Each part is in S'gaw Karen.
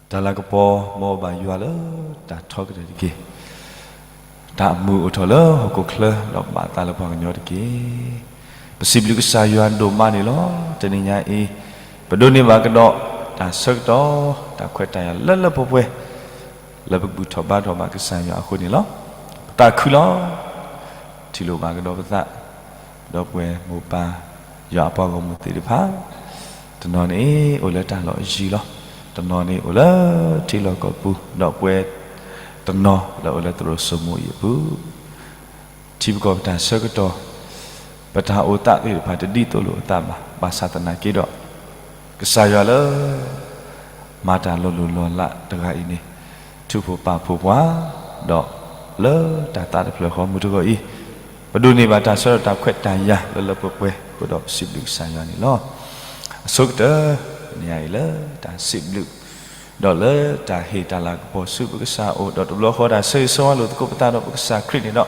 တၢ်လၤကပီၤ မ်အဘၣ်ယွၤလၢတၢ်ထီကတၢၢ်တက့ၢ်. တၢ်အမုာ်အိၣ်ထီၣ်လၢဟီၣ်ခိၣ်ချၢ ဒီးဘၣ်အသးလၢပှၤကညီတက့ၢ်. ပစံးဘျုးကစၢ်ယွၤဒိၣ်မးန့ၣ်လီၤ. တနံၤညါအံၤ ပဒိးန့ၢ်ဘၣ်ကဒီး တၢ်ဆၢကတီၢ် တၢ်ခွဲးတၢ်ယာ်လၢလၢပှဲၤပှဲၤ လၢပဘူၣ်ထီၣ်ဘါထီၣ်ဘၣ်ကစၢ်ယွၤအဃိန့ၣ်လီၤ. ပသးခုလီၤ. ထံၣ်လိာ်ဘၣ်ကဒီးပသး ဒီပုၢ်ဝဲၢ်မိၢ်ပၢ် ယွၤအပှၤဂီၢ်မုၢ်သ့ၣ်တဖၣ် တနီၤန့ၣ်အိၣ်လၢတၢ်လီၢ်အယံၤလီၤ. တနီၤန့ၣ်အိၣ်လၢထံလီၢ်ကီၢ်ပူၤ ဒီပုၢ်ဝဲၢ်တနီၤလၢအိၣ်လၢသရိာ်စိမိၤအံၤအပူၤ ထံပကီၢ်ပတၢ်ဆၢကတီၢ် ပတၢ်အိၣ်သးသ့ၣ်တဖၣ်တဒ်သိးလိာ်အသးဘၣ်. ဘၣ်ဆၣ်သနာ်က့ဒီး ကစၢ်ယွၤလၢ မၤတၢ်လီၤလိၢ်လီၤလးတဂၤအံၤန့ၣ် ထုးဖှိၣ်ပာ်ဖှိၣ်ပှၤ ဒီးလၢတၢ်သးတဖျၢၣ်ဃီမုၢ်တဂီၤအံၤ ပဒိးန့ၢ်ဘၣ်တၢ်ဆၢကတီၢ်တၢ်ခွဲးတၢ်ယာ်လၢလၢပှဲၤပှဲၤအဃိဒီး ပစံးဘျုးကစၢ်ယွၤန့ၣ်လီၤ. အဆိကတၢၢ် န့ၣ်အံၤလၢတၢ်စံးဘျုး ဒီးလၢတၢ်ဟ့ၣ်တၢ်လၤကပီၤဆူပကစၢ်အအိၣ် ဒီးတဘျီဃီတၢ်ဆၢဂ့ၤဆၢဝါလိာ်သကိးပသးဒီးပကစၢ်ခရံာ်န့ၣ်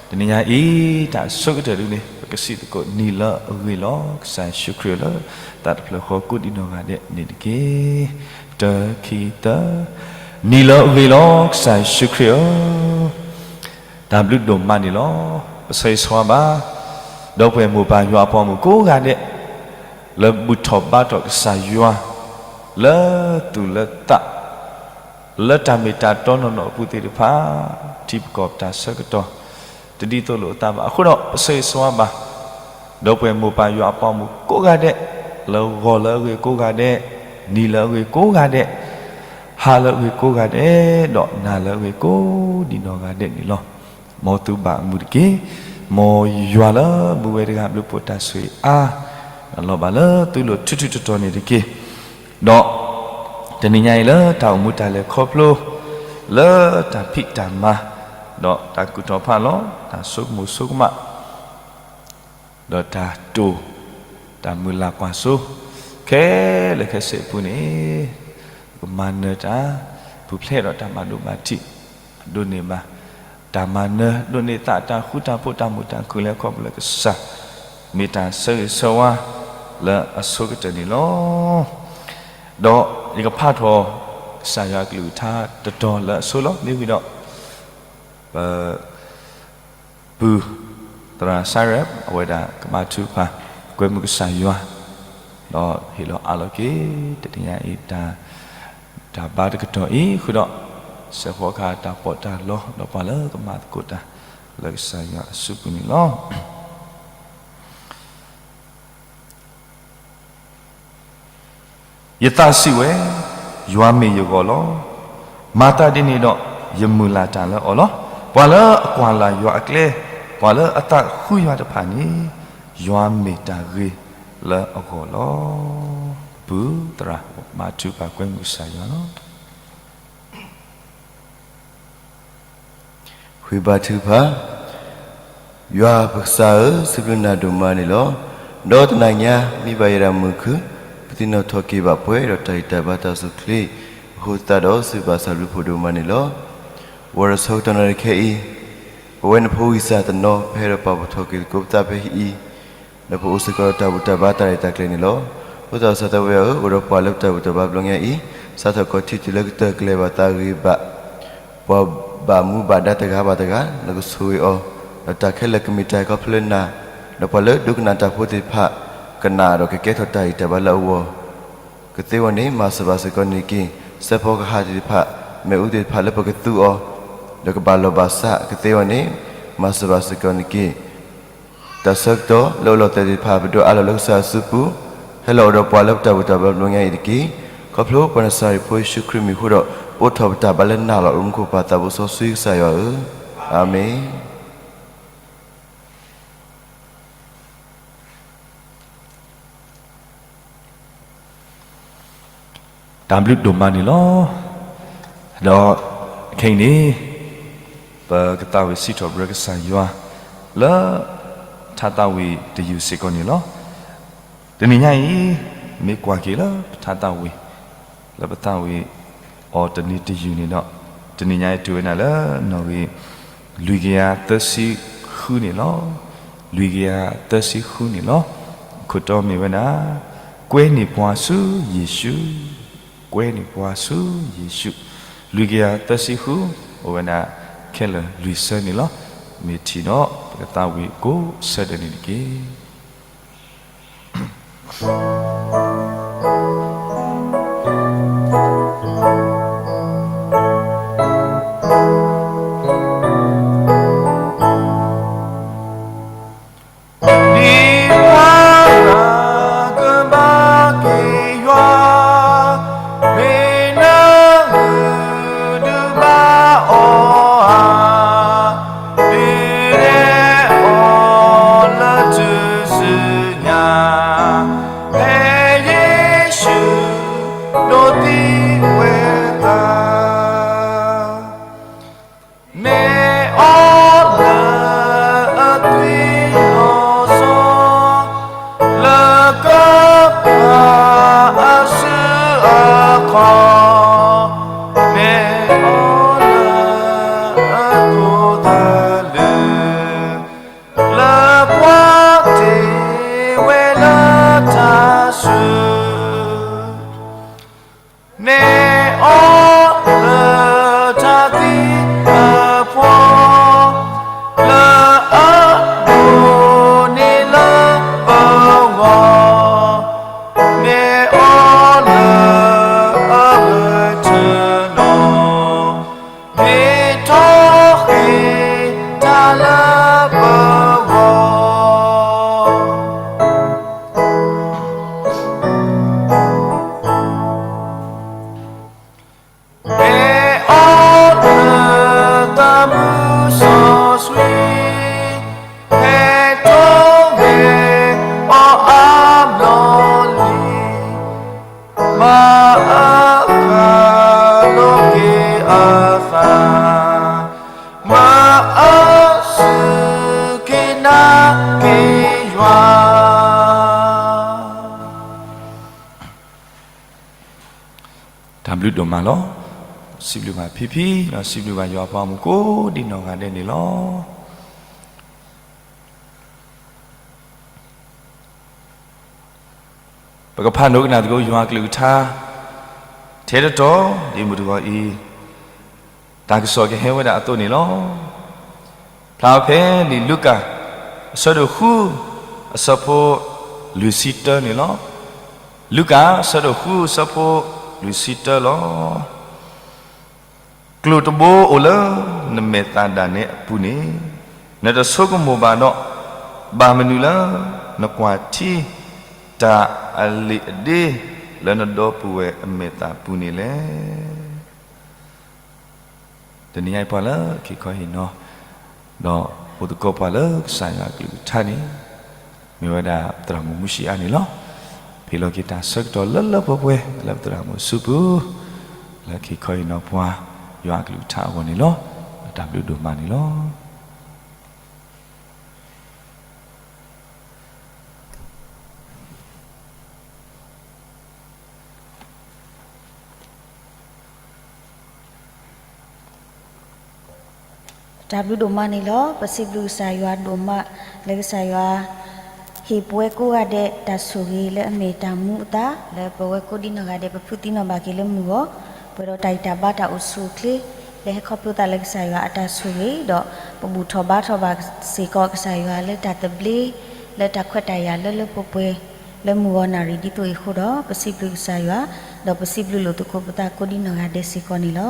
ဒီး တနံၤညါအံၤ တၢ်အဆိကတၢၢ်ဒ်န့ၣ် ပကစံးသကိးနံၤလၢအဂ့ၤလီၤ ကစၢ်ယ့ၣ်ၡူးခရံာ်ဧၢ လၢသးတဖျၢၣ်ဃီကိးဒံးနီၢ်ဂၤဒဲးန့ၣ်တက့ၢ်. တၢ ခံ သၢ, နံၤလၢအဂ့ၤလီၤ ကစၢ်ယ့ၣ်ၡူးခရံာ်ဧၢ တၢ်ဘျုးဒိၣ်မးန့ၣ်လီၤ. ပဆၢဂ့ၤဆၢဝါဘၣ် ဒီပုၢ်ဝဲၢ်မိၢ်ပၢ်ယွၤအပှၤဂီၢ်မုၢ်ကိးဂၤဒဲး လၢဘူၣ်ထီၣ်ဘါထီၣ်ကစၢ်ယွၤ လၢသူၣ်လၢသး လၢတၢ်မ့ၢ်တၢ်တီနီၢ်နီၢ်အပူၤသ့ၣ်တဖၣ် ထံပကီၢ်ပတၢ်ဆၢကတီၢ် တဒ်သိးလိာ်အသးဘၣ်အဃိဒီး ပဆၢဂ့ၤဆၢဝါဘၣ် ဒီပုၢ်ဝဲၢ်မိၢ်ပၢ်ယွၤအပှၤဂီၢ်မုၢ်ကိးဂၤဒဲး လၢဂီၤလၢအဂ့ၤကိးဂၤဒဲး, နံၤလၢအဂ့ၤကိးဂၤဒဲး, ဟါလၢအဂ့ၤကိးဂၤဒဲး, ဒီးနၤလၢအဂ့ၤကိးဒံးနီၢ်ဂၤဒဲးန့ၣ်လီၤ. မ်သုဘၣ်အမုာ်တက့ၢ်. မ်ယွၤလၢမူဝဲတဂၤဘျုးဖှိၣ်တၢ်ဆိၣ်ဂ့ၤအါ လီၤဘၣ်လၢသုလိၤထူးထူးတီၤတီၤန့ၣ်တက့ၢ်. ဒီး တနံၤညါအံၤလၢတၢ်အိၣ်မူတၢ်လဲၤခီဖျိ လၢတၢ်ဖံးတၢ်မၤ ဒီးတၢ်ကူၣ်ထီၣ်ဖးလီၤ တၢ်ဆိကမိၣ်ဆိကမး ဒီးတၢ်တိာ် တၢ်မုၢ်လၢ်ကွၢ်စိ ခဲလၢာ်ခဲဆ့အပူၤန့ၣ် ပကမၤနၢၤတၢ် ပူၤဖျဲးဒီးတၢ်ဘၣ်ဒိဘၣ်ထံး ဒိးန့ၢ်ဘၣ် တၢ်မၤနၢၤ ဒိးန့ၢ်သးတၢ်ဃူတၢ်ဖိးတၢ်မုာ်တၢ်ခုၣ်လၢခီဖျိလၢကစၢ် မ့ၢ်တၢ်ဆၢဂ့ၤဆၢဝါ လၢအဆိကတၢၢ်န့ၣ်လီၤ. ဒီးယကဖးထီၣ် ကစၢ်ယွၤကလုၢ်ကထါတတီၤလၢအဆိလီၤ. မ့ၢ်ဝံၤဒီး ပ ပုၢ် သရၣ်စါရဲး အဝဲဒၣ်ကဘါထုကဖၣ် ကွဲမုာ်ကစၢ်ယွၤ ဒီးဟ့ၣ်လီၤအးလီၤက့ၤ တနံၤညါအံၤ တၢ်ဘါတကတီၢ်အံၤဃုာ်ဒီး စဲးဖီကဟၣ်တၢ်ပီးတၢ်လီ ဒီးပှၤလၢကမၤသကိးတၢ် လၢကစၢ်ယွၤအစုပူၤန့ၣ်လီၤ. ယသးစံးဝဲ, ယွၤမ့ၢ်ယဂီၢ်လီၤ. မၤသးဒ်န့ၣ်ဒီး ယမုၢ်လၢ်တၢ်လၢအီၤလီၤ. ပှၤလၢအကွၢ်လၢ်ယွၤအကျဲ, ပှၤလၢအသးဃုယွၤတဖၣ်န့ၣ်, ယွၤမ့ၢ်တၢ်ဂ့ၤလၢအဂီၢ်လီၤ. ပုၢ်သရၣ် ဘါထုကဖၣ်ကွဲမုာ်ကစၢ်ယွၤလီၤ. ဃ့ဘါထုကဖၣ်, ယွၤပကစၢ်ဧၢ, စံးဘျုးနၤဒိၣ်မးန့ၣ်လီၤ. ဒီးတနၤညါ မ့ၢ်ဘၣ်ယဲဒၣ်မုာ်ခုၣ်, ပသ့ၣ်နီၣ်ထီၣ်က့ၤဘၣ်ပှဲၤဒီးတၢ်ဂံၢ်တၢ်ဘါတၢ်အိၣ်ဆူၣ်အိၣ်ချ့ အဃိသတးဒီး စံးဘျုးဘၣ်စၢ်ဘျုးဖှိၣ်ဒိၣ်မးန့ၣ်လီၤ. ဝီၤဒီးဆၢကတီၢ်နၣ်ရံၣ်ခဲအံၤ, ပဝဲနဖိဝံသးစူၤတနီၤ ပဟဲဒီးပာ်ဖှိၣ်ထီၣ်က့ၤသကိးပသးဖဲအံၤ, ဒီးပအိၣ်စ့ၢ်ကီးဒီးတၢ်ဘူၣ်တၢ်ဘါတၢ်ရဲၣ်တၢ်ကျဲၤန့ၣ်လီၤ. အဃိသတးဒီး ကစၢ်သးဝဲဧၢ, အိၣ်ဒီးပှၤလၢပတၢ်ဘူၣ်တၢ်ဘါဘျီညါအံၤ, စးထီၣ်ကီးထံၣ်တုၤလၢကတၢၢ်ကလဲၤဘၣ်သးဂ့ၤဘၣ် ပှၤဘၣ်မူဘၣ်ဒါတဂၤဘၣ်တဂၤ, နကဆိၣ်ဂ့ၤအီၤ, ဒီးတၢ်ခဲလၢာ်ကမ့ၢ်တၢ်ခီဖျိလၢနၤ, ဒီးပှၤလၢဒိကနၣ်တၢ်ဖိသ့ၣ်တဖၣ် ကနၣ်ဒီးကကဲထီၣ်တၢ်ဂံၢ်တၢ်ဘါလၢအဂီၢ်, ကသ့ဝဲန့ၣ် မၤစၢၤဘၣ်စ့ၢ်ကီးန့ၣ်တက့ၢ်. စဲးဖီကဟၣ်သ့ၣ်တဖၣ်, မ့ၣ်အူသ့ၣ်တဖၣ်လၢပကသူအီၤ, ဒီးကဘၣ်လီၢ်ဘၣ်စး, ကသ့ဝဲန့ၣ် မၤစၢၤဘၣ်စ့ၢ်ကီးန့ၣ်တက့ၢ်. တၢ်ဆၢကတီၢ်လၢအိၣ်လီၤတဲာ်သ့ၣ်တဖၣ် ပဒိးအးလီၤလၢကစၢ်အစုပူၤ, ဟဲလီၤအိၣ်ဒီးပှၤလၢပတၢ်ဘူၣ်တၢ်ဘါဘျီညါအံၤတက့ၢ်. ခီဖျိပှၤနၤစၤရ့းဖိယ့ၣ်ၡူးခရံာ်မံၤအဃိဒီး ပအိးထီၣ်ပတၢ်ဘါလၢနၤလီၤ. အိၣ်မူခိၣ်ပၢ်သးဘိစီဆှံကစၢ်ယွၤဧၢ, အၤမ့ၣ်. တၢ်ဘျုးဒိၣ်မးန့ၣ်လီၤ. ဒီးခဲအံၤန့ၣ် ပကသးဝံၣ်စံးထီၣ်ပတြၢၤကစၢ်ယွၤ လၢ ထါသးဝံၣ်တယုၢ်စ့ၢ်ကီးန့ၣ်လီၤ. တနံၤညါအံၤ မ့ၢ်ကွၢ်က့ၤလၢပထါသးဝံၣ် လၢပသးဝံၣ်အီၤတနံၤတယုၢ်န့ၣ်ဒီး တနံၤညါအံၤတုၤဝဲဒၣ်လၢနီၣ်ဂံၢ် လွံၢ်ကယၤသၢဆံဃုန့ၣ်လီၤ. လွံၢ်ကယၤသၢဆံဃုန့ၣ်လီၤ. အခိၣ်တီမ့ၢ်ဝဲဒၣ် ကွဲန့ၢ်ပှၤဆူယ့ၣ်ၡူး ကွဲန့ၢ်ပှၤဆူယ့ၣ်ၡူး, လွံၢ်ကယၤသၢဆံဃု, အိၣ်ဝဲဒၣ်ခဲလၢာ်လွံၢ်ဆၢန့ၣ်လီၤ. မ့ၢ်ထံၣ်ဒီး ပကသးဝံၣ်ကိးဆၢဒၢးန့ၣ်တက့ၢ်. ဒ်ပှၤဂၤကဘၣ်က့ၤယွၤ, မ့ၢ်နဂုာ်ဒုးဘၣ်အီၤဧါ, ဒုးဒဲးအီၤလၢထူၣ်စုညါ, ဖဲယ့ၣ်ၡူးဒိးသံဝဲသး နဲအီလၢအသွံၣ်လီၤစီ, လၢကပၤအစုအခီၣ်, နဲအီလၢအခိၣ်သလုး, လၢပှၤတ့ဝဲလၢတၢ်ဆူ နဲအီလၢတၢ်သံအဖှီ, လၢအဒိးန့ၢ်လၢပဂီၢ်, နဲအီလၢအဂၢၢ်ထၢနီၤ, မ့ၢ်ထီၣ်ဃ့ၢ်တၢ်လၢပဂီၢ် ဟဲအီလၢသးမုၢ်စီဆှံ, ဟဲထီၣ်ဝဲအီၤအါဘျီလံ, မၤအၢဃာ်လိာ်က့ၤအသး, မၤအၢစူၢ်က့ၤနာ်က့ၤယွၤ တၢ်ဘျုးဒိၣ်မးလီၤ. စံးဘျုးဘၣ်ဖံဖံ, ဒီးစံးဘျုးဘၣ်ယွၤအပှၤမုၣ်ကိးဒံနီၢ်ဂၤဒဲးန့ၣ်လီၤ. ပကဖးဒိကနၣ်သကိးယွၤအကလုၢ်ကထါ ထဲတတီၤ ဒ်မုၢ်တဂီၤအံၤ တၢ်ကစီၣ်ကဟဲဝဲဒၣ်အသိးန့ၣ်လီၤ. ဖျါဖဲလံာ်လူၤကၣ် အဆၢဒိၣ်ဃု အဆၢဖိလွံၢ်ဆံတၢန့ၣ်လီၤ. လူၤကၣ် အဆၢဒိၣ်ဃု အဆၢဖိလွံၢ်ဆံတၢလီၤ. ကျိၣ်တဘိအိၣ်လၢနမဲာ်သၣ်ဒၣ်နဲအပူၤန့ၣ် နတဆိကမိၣ်ဘၣ်ဒီး, ဘၣ်မနုၤလၢနကွၢ်ထံ တၢ်အလံာ်အဒ့ လၢနဒီပုၢ်ဝဲၢ်အမဲာ်သၣ်ပူၤန့ၣ်လဲၣ်. တနံၤညါအံၤပှၤလၢအခံခီဟ့ၣ်နီၤ ဒီးအိၣ်သကိးပှၤလၢကစၢ်ယွၤအကလုၢ်ကထါန့ၣ် မ့ၢ်ဝဲဒၣ်သရၣ်မုၣ်မုၢ်ဆံးအါန့ၣ်လီၤ. ဖံးလီၤက့ၤတၢ်ဆၢကတီၢ်လၢလၢပှဲၤပှဲၤ လၢပသရၣ်မုၣ်အစုပူၤ လၢခံခီဟ့ၣ်နီၤပှၤ ယွၤအကလုၢ်ကထါအဂီၢ်န့ၣ်လီၤ. တၢ်ဘျုးဒိၣ်မးန့ၣ်လီၤ. တၢ်ဘျုးဒိၣ်မးန့ၣ်လီၤ. ပစံးဘျုးကစၢ်ယွၤဒိၣ်မး လၢကစၢ်ယွၤ ဟ့ၣ်ပဝဲကိးဂၤဒဲးတၢ်ဆိၣ်ဂ့ၤလၢအမ့ၢ်တၢ်မူအသါ လၢပဝဲကိးဒံနီၢ်ဂၤဒဲး ပဖုးသံနီၢ်ဘၣ်က့ၤလၢမုၢ်ဂီၤ ပှဲၤဒီးတၢ်ဂံၢ်တၢ်ဘါတၢ်အိၣ်ဆူၣ်အိၣ်ချ့ လၢဟဲခီဖျိသးလၢကစၢ်ယွၤအတၢ်ဆိၣ်ဂ့ၤ ဒီးပဘူၣ်ထီၣ်ဘါထီၣ်ဘၣ်စ့ၢ်ကီးကစၢ်ယွၤလၢတၢ်သဘျ့ လၢတၢ်ခွဲးတၢ်ယာ်လၢလၢပှဲၤပှဲၤ လၢမုၢ်ဂီၤနၣ်ရံၣ်ဒ်သိးအံၤအဃိဒီး ပစံးဘျုးကစၢ်ယွၤ ဒီးပစံးဘျုးလိာ်သကိးပသးကိးဒံနီၢ်ဂၤဒဲးစ့ၢ်ကီးန့ၣ်လီၤ.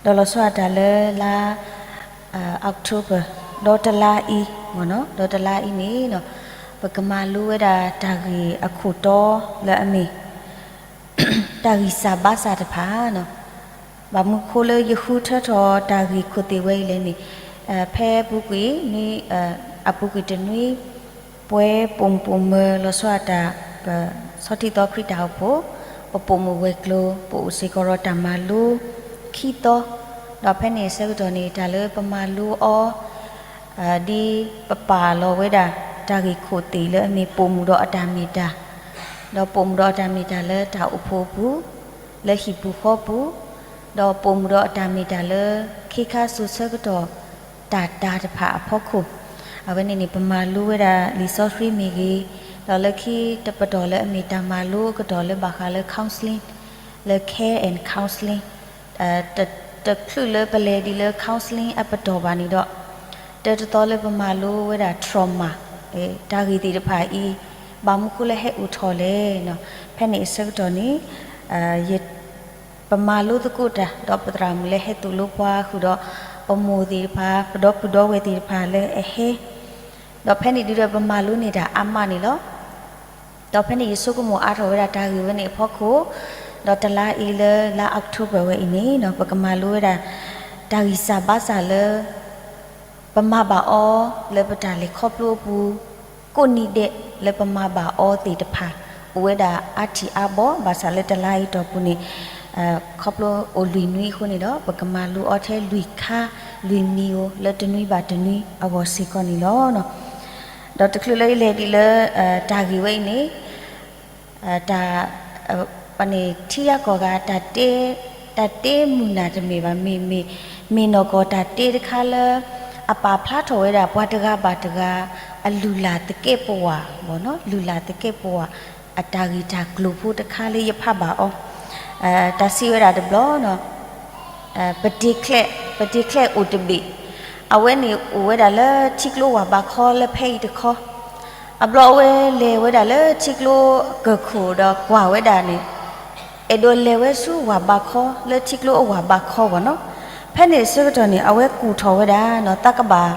ဒီးလီၤဆီဒၣ်တၢ်လၢလါ October ဒီတလါအံၤ ဒီတလါအံၤန့ၣ် ပကမၤလိဝဲဒၣ်တၢ်ဂ့ၢ်အခိၣ်တီလၢအမ့ၢ် တၢ်ဂံၢ်စၢ်ဘါစၢ်တဖၣ်န့ၣ် ဘၣ်မနုၤဃိလၢယဃုထၢထီၣ်တၢ်ဂ့ၢ်ခိၣ်သ့ၣ်ဝဲအံၤလဲၣ်န့ၣ် ဖဲအပူၤကွံာ်နွံ အပူၤကွံာ်တနွံ ပဝဲပိာ်မုၣ်ပိာ်မၢၤလီၤဆီဒၣ်တၢ် ပဆီၣ်ထံသီခရံာ်တၢ်အိၣ်ဖှိၣ် ပပိာ်မုၣ်ဝဲၤကျိၤ ပအိၣ်စ့ၢ်ကီးဒီးတၢ်မၤလိခံသီ ဒီးဖဲန့ၣ်အဆၢကတီၢ်န့ၣ် တၢ်လၢပမၤလိအီၤ ဒ်ပပာ်လီၤဝဲဒၣ် တၢ်ဂ့ၢ်ခိၣ်သ့ၣ်လၢအမ့ၢ်ပိာ်မုၣ်ဒီးအတၢ်မ့ၢ်တၢ်, ဒီးပိာ်မုၣ်ဒီးအတၢ်မ့ၢ်တၢ်လၢတၢ်အိၣ်ဖှိၣ်အပူၤ, လၢဟံၣ်ပူၤဃီပူၤ, ဒီးပိာ်မုၣ်ဒီးအတၢ်မ့ၢ်တၢ်လၢ ခ့ခါစိၤဆၢကတီၢ် တၢ်တာ်တဖၣ်အဖီခိၣ်, အဝဲန့ၣ်န့ၣ် ပမၤလိဝဲဒၣ်လံာ်စီဆှံမ့ၢ်ဂ့ၤ, ဒီးလၢခံတပတီၢ်လၢအမ့ၢ်တၢ်မၤလိအကတီၢ်လၢဘၣ်ဃးလၢ counseling လၢ care and counseling တချုးလၢပလဲၤဒ်လၢ counseling အပတီၢ်ဘၣ်န့ၣ်ဒီး တၢ်တသီလၢပမၤလိဝဲဒၣ် trauma တၢ်ဂ့ၢ်သ့ၣ်တဖၣ်အံၤ ဘၣ်မနုၤဃိလၢဟဲအိၣ်ထီၣ်လဲၣ်. ဖဲန့ၣ်အဆၢကတီၢ်န့ၣ် ပမၤလိသကိးတၢ် ဒီးပသရၣ်မုၣ်လၢဟဲသိၣ်လိပှၤဃုာ်ဒီး ပမိၢ်သ့ၣ်တဖၣ် ပဒီပုၢ်ဒီဝဲၢ်သ့ၣ်တဖၣ်လၢအဟဲ ဒီးဖဲန့ၣ်ဒုးဒီးပမၤလိန့ၢ်တၢ်အါမးန့ၣ်လီၤ. ဒီးဖဲန့ၣ်ယဆိကမိၣ်အါထီၣ်ဝဲဒၣ်တၢ်ဂ့ၢ်ဝဲန့ၣ်အဖီခိၣ်, ဒီးတလါအံၤလၢလါ October ဝဲအံၤန့ၣ် ပကမၤလိဝဲဒၣ် တၢ်ဂံၢ်စၢ်ဘါစၢ်လၢ ပမၤဘၣ်အီၤလၢပတၢ်လဲၤခီဖျိအပူၤ ကိးနံၤဒဲးလၢပမၤဘၣ်အီၤသ့ၣ်တဖၣ် အိၣ်ဝဲဒၣ်အါထံၣ်အါဘီ ဘၣ်ဆၣ်လၢတလါအံၤတီၢ်ပူၤန့ၣ် ခီဖျိအိၣ်လွံၢ်နွံအဃိန့ၣ်ဒီး ပကမၤလိအီၤထဲလွံၢ်ခါ လွံၢ်မံၤဧိၤ လၢတနွံဘၣ်တနွံအဂီၢ်စ့ၢ်ကီးန့ၣ်လီၤ. ဒီးတချုးလၢယလဲၤဒ်လၢ တၢ်ဂ့ၢ်ဝဲအံၤန့ၣ် တၢ် ပန့ၣ် ထံယါကီၢ်ဂၤ တၢ်တဲ တၢ်တဲမုာ်နၢ်တမ့ၢ်ဘၣ်, မ့ၢ် မ့ၢ် မ့ၢ်နီၢ်ကီၢ်တၢ်တဲတခါလၢ အပာ်ဖျါထီၣ်ဝဲဒၣ်ပှၤတဂၤဘၣ်တဂၤ အလုၢ်လၢ်သကဲးပဝး လုၢ်လၢ်သကဲးပဝး အတၢ်ဂ့ၢ်တၢ်ကျိၤဖိတခါလၢယဖးဘၣ်အီၤ တၢ်စံးဝဲဒၣ်တဘျီ ပတ့ၤချဲး ပတ့ၤချဲးအိၣ်တဘ့ၣ်, အဝဲန့ၣ်အိၣ်ဝဲဒၣ်လၢထံကျိဝၢ်ဘးခီလၢဖဲအံၤတခီ, အဘျီအဝဲလဲၤဝဲဒၣ်လၢထံကျိကၢၢ်ခိၣ်ဒီးကွၢ်ဝဲဒၣ်န့ၣ်, အဲၣ်ဒိးလဲၤဝဲဆူဝၢ်ဘးခီလၢထံကျိအဝၢ်ဘးခီဘၣ်နီၤ, ဖဲန့ၣ်အဆၢကတီၢ်န့ၣ် အဝဲကူၣ်ထီၣ်ဝဲဒၣ်နီၤ တၢ်ကဘၣ်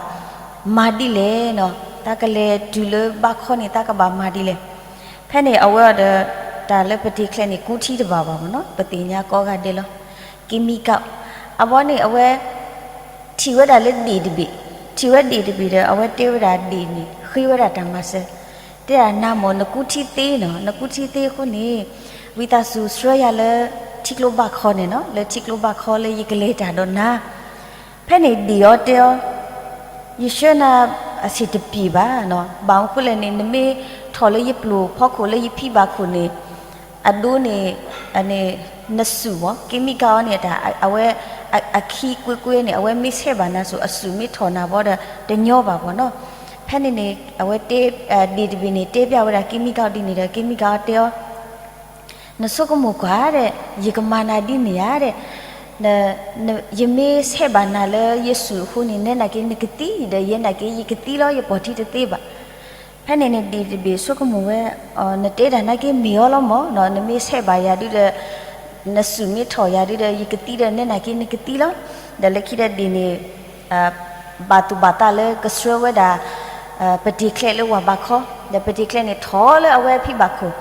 မၤဒ်လဲၣ်နီၤ, တၢ်ကလဲၤတုၤလၢဘးခီန့ၣ် တၢ်ကဘၣ်မၤဒ်လဲၣ်, ဖဲန့ၣ်အဝဲဒီး တၢ်လၢပတ့ၤချဲးန့ၣ် ကူထံတဘၣ်ဘၣ်မ့ၢ်နီၤ, ပသ့ၣ်ညါကိးဂၤဒဲးလီၤ, က့မံကၣ်, အဘီန့ၣ်အဝဲ ထံၣ်ဝဲဒၣ်လၢဒ့ၣ်တဘ့ၣ်, ထံၣ်ဝဲဒ့ၣ်တဘ့ၣ်ဒီး အဝဲတဲဝဲဒၣ်ဒ့ၣ်န့ၣ် ဃ့ဝဲဒၣ်တၢ်မၤစၢၤ, တဲဒၣ်နၤမ့ၢ်နကူထံသ့နီၤ, နကူထံသ့အဃိန့ၣ် ဝံသးစူၤဆှၢယၤလၢထံကျိဘးခီန့ၣ်နီၤ, လၢထံကျိဘးခီလၢယကလဲၤတၢ်ဒီးနၤ ဖဲန့ၣ်ဒ့ၣ်အီၤတဲအီၤ, ယဆှၢနၤအဆံးတပျံၤဘၣ်နီၤ, ဘၣ်မနုၤဃိလဲၣ်န့ၣ် နမ့ၢ်ထီၣ်လၢယပျိၢ်ဖီခိၣ်လၢယဖံဘၣ်ခိၣ်န့ၣ်, အဒိန့ၣ် နစုၣ်မ့ၢ် က့မံကၣ်အီၤန့ၣ် အဝဲ အခံကွ့ကွ့န့ၣ် အဝဲမ့ၢ်ဆဲးဘၣ်နၤစိၤ အစုၣ်မ့ၢ်ထီၣ်နၤဘီဒီး တညီဘၣ်ဘၣ်နီၤ, ဖဲန့ၣ်န့ၣ် အဝဲတဲ ဒ့ၣ်တဘ့ၣ်န့ၣ် တဲပျၢ်ဝဲဒၣ်က့မံကၣ်အီၤဒ်န့ၣ်ဒီး က့မံကၣ်အီၤတဲအီၤ နဆိကမိၣ်ကွၢ်ဒီး ယကမၤနၤဒ်န့ၣ်ဧါဒီး, ယမ့ၢ်ဆဲးဘၣ်နၤလၢယစုၣ်အဃိန့ၣ် နဲနာ်က့နကသံဒီး ယဲနာ်က့ယကသံလီၤ ယပိာ်ထံတသ့ဘၣ်. ဖဲန့ၣ်န့ၣ်ဒ့ၣ်တဘ့ၣ်ဆိကမိၣ်ဝဲ, နတဲတၢ်နာ်က့မ့ၢ်အီၤလီၤမ့ၢ်, နမ့ၢ်ဆဲးဘၣ်ယၤဒုဒီး နစုၣ်မ့ၢ်ထီၣ်ယၤဒုဒီး ယကသံဒီး နဲနာ်က့နကသံလီၤ. ဒီးလၢခံဒီးဒ့ၣ်န့ၣ် ဘၣ်သူၣ်ဘၣ်သးလၢကဆှၢဝဲဒၣ် ပတ့ၤချဲးလၢဝၢ်ဘးခီ, ဒီးပတ့ၤချဲးန့ၣ်ထီၣ်လၢအဝဲဖံဘၣ်ခိၣ်,